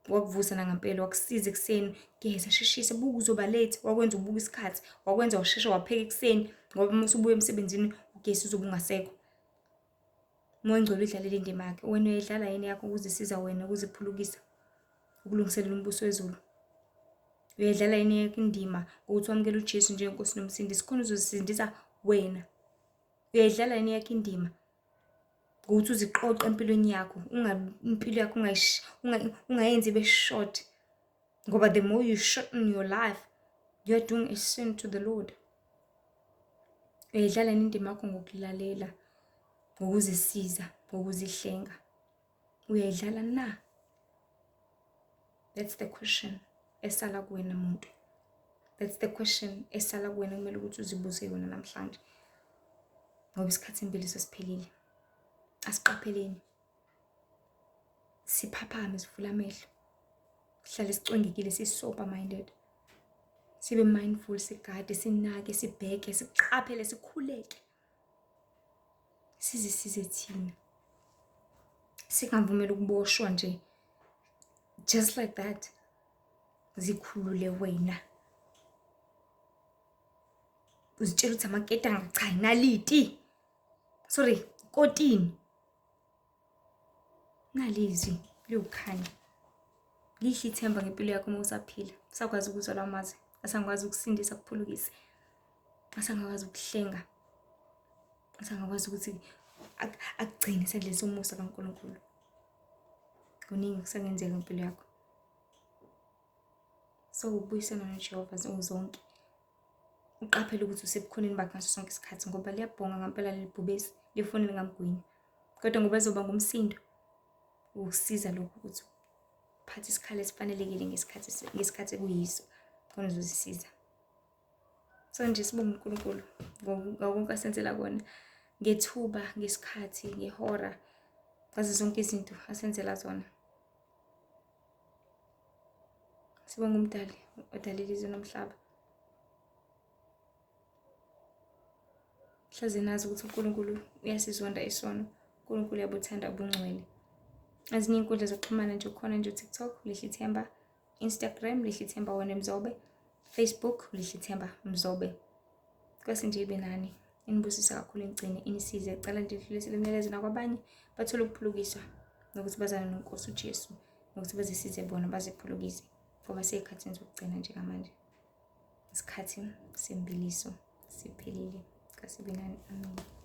Wakuvusa nangampela wakusiza ekuseni geza sheshisa buka uzoba late wakwenza ubuka isikhathi wakwenza washesha wapheka ekuseni ngoba uma usubuya emsebenzini ugesi uzobe ungasekho. Umoya oyingcwele uyidlalile indima yakhe. Wena uyayidlala yini yakho ukuzisiza wena ukuziphulukisa ukulungiselela umbuso wezulu? Uyayidlala yini yakho indima ngokuthi wamukele uJesu njengenkosi nomsindisi khona uzozisindisa wena? Uyayidlala yini yakho indima ngokuthi uziqoqe empilweni yakho impilo yakho ungayenzi ibe short ngoba the more you shorten your life you are doing a sin to the Lord. Uyayidlala yini indima yakho ngokulalela, ngokuzisiza, ngokuzihlenga? Uyayidlala na? That's the question esala kuwena muntu. That's the question esala kuwena kumele ukuthi uzibuze yona namhlanje. Ngoba isikhathi sempilo sesiphelile. Asiqapheleni. Siphaphame sivule amehlo. Sihlale sicwengekile si-sober minded. Sibe mindful sigade sinake sibheke siqaphele sikhuleke. Sizisize thina. Singavumeli ukuboshwa nje just like that. Zikhulule wena. Uzitshela ukuthi amaketanga cha inaliti. Sorry, kotini. Nalizwi liwukhanya. Lihle ithemba ngempilo yakho uma usaphila. Usakwazi ukuzwa lawo mazwi. Asangakwazi ukusindisa akuphulukise. Asangakwazi ukuhlenga. Asangakwazi ukuthi akugcine esandleni somusa kaNkulunkulu. Kuningi kusangenzeka ngempilo yakho. So ubuyisana noJehova nsuku zonke. Uqaphele ukuthi usebukhoneni bakhe ngaso sonke isikhathi ngoba liyabhonga ngampela leli bhubesi lifuna lingamgwinya. Kodwa ngoba ezoba ngumsindo ukusiza lokhu ukuthi uphathe isikhali esifanelekile ngesikhathi ngesikhathi ekuyiso khona uzozisiza. So nje sibonga uNkulunkulu ngokonke asenzela kona ngethuba, ngesikhathi, ngehora, ngazo zonke izinto asenzela zona. Sibonga uMdali odalile izwe nomhlaba. Hleze nazi ukuthi uNkulunkulu uyasizonda isono. uNkulunkulu uyabuthanda ubungcwele. Ezinye iy'nkundla zokuxhumana nje ukhona nje uTikTok, Lihle Ithemba, Instagram, Lihle Ithemba Wone Mzobe, Facebook, Lihle Ithemba Mzobe. Nkosi nje ibe nani, inibusise kakhulu, inigcine, inisize. Cela nje idlulisele umyalezo nakwabanye bathole ukuphulukiswa nokuthi bazane noNkosi uJesu nokuthi bazisize bona baziphulukise ngoba sey'khathini zokugcina njengamanje. Isikhathi sembiliso siphelile. Nkosi ibe nani. Amen.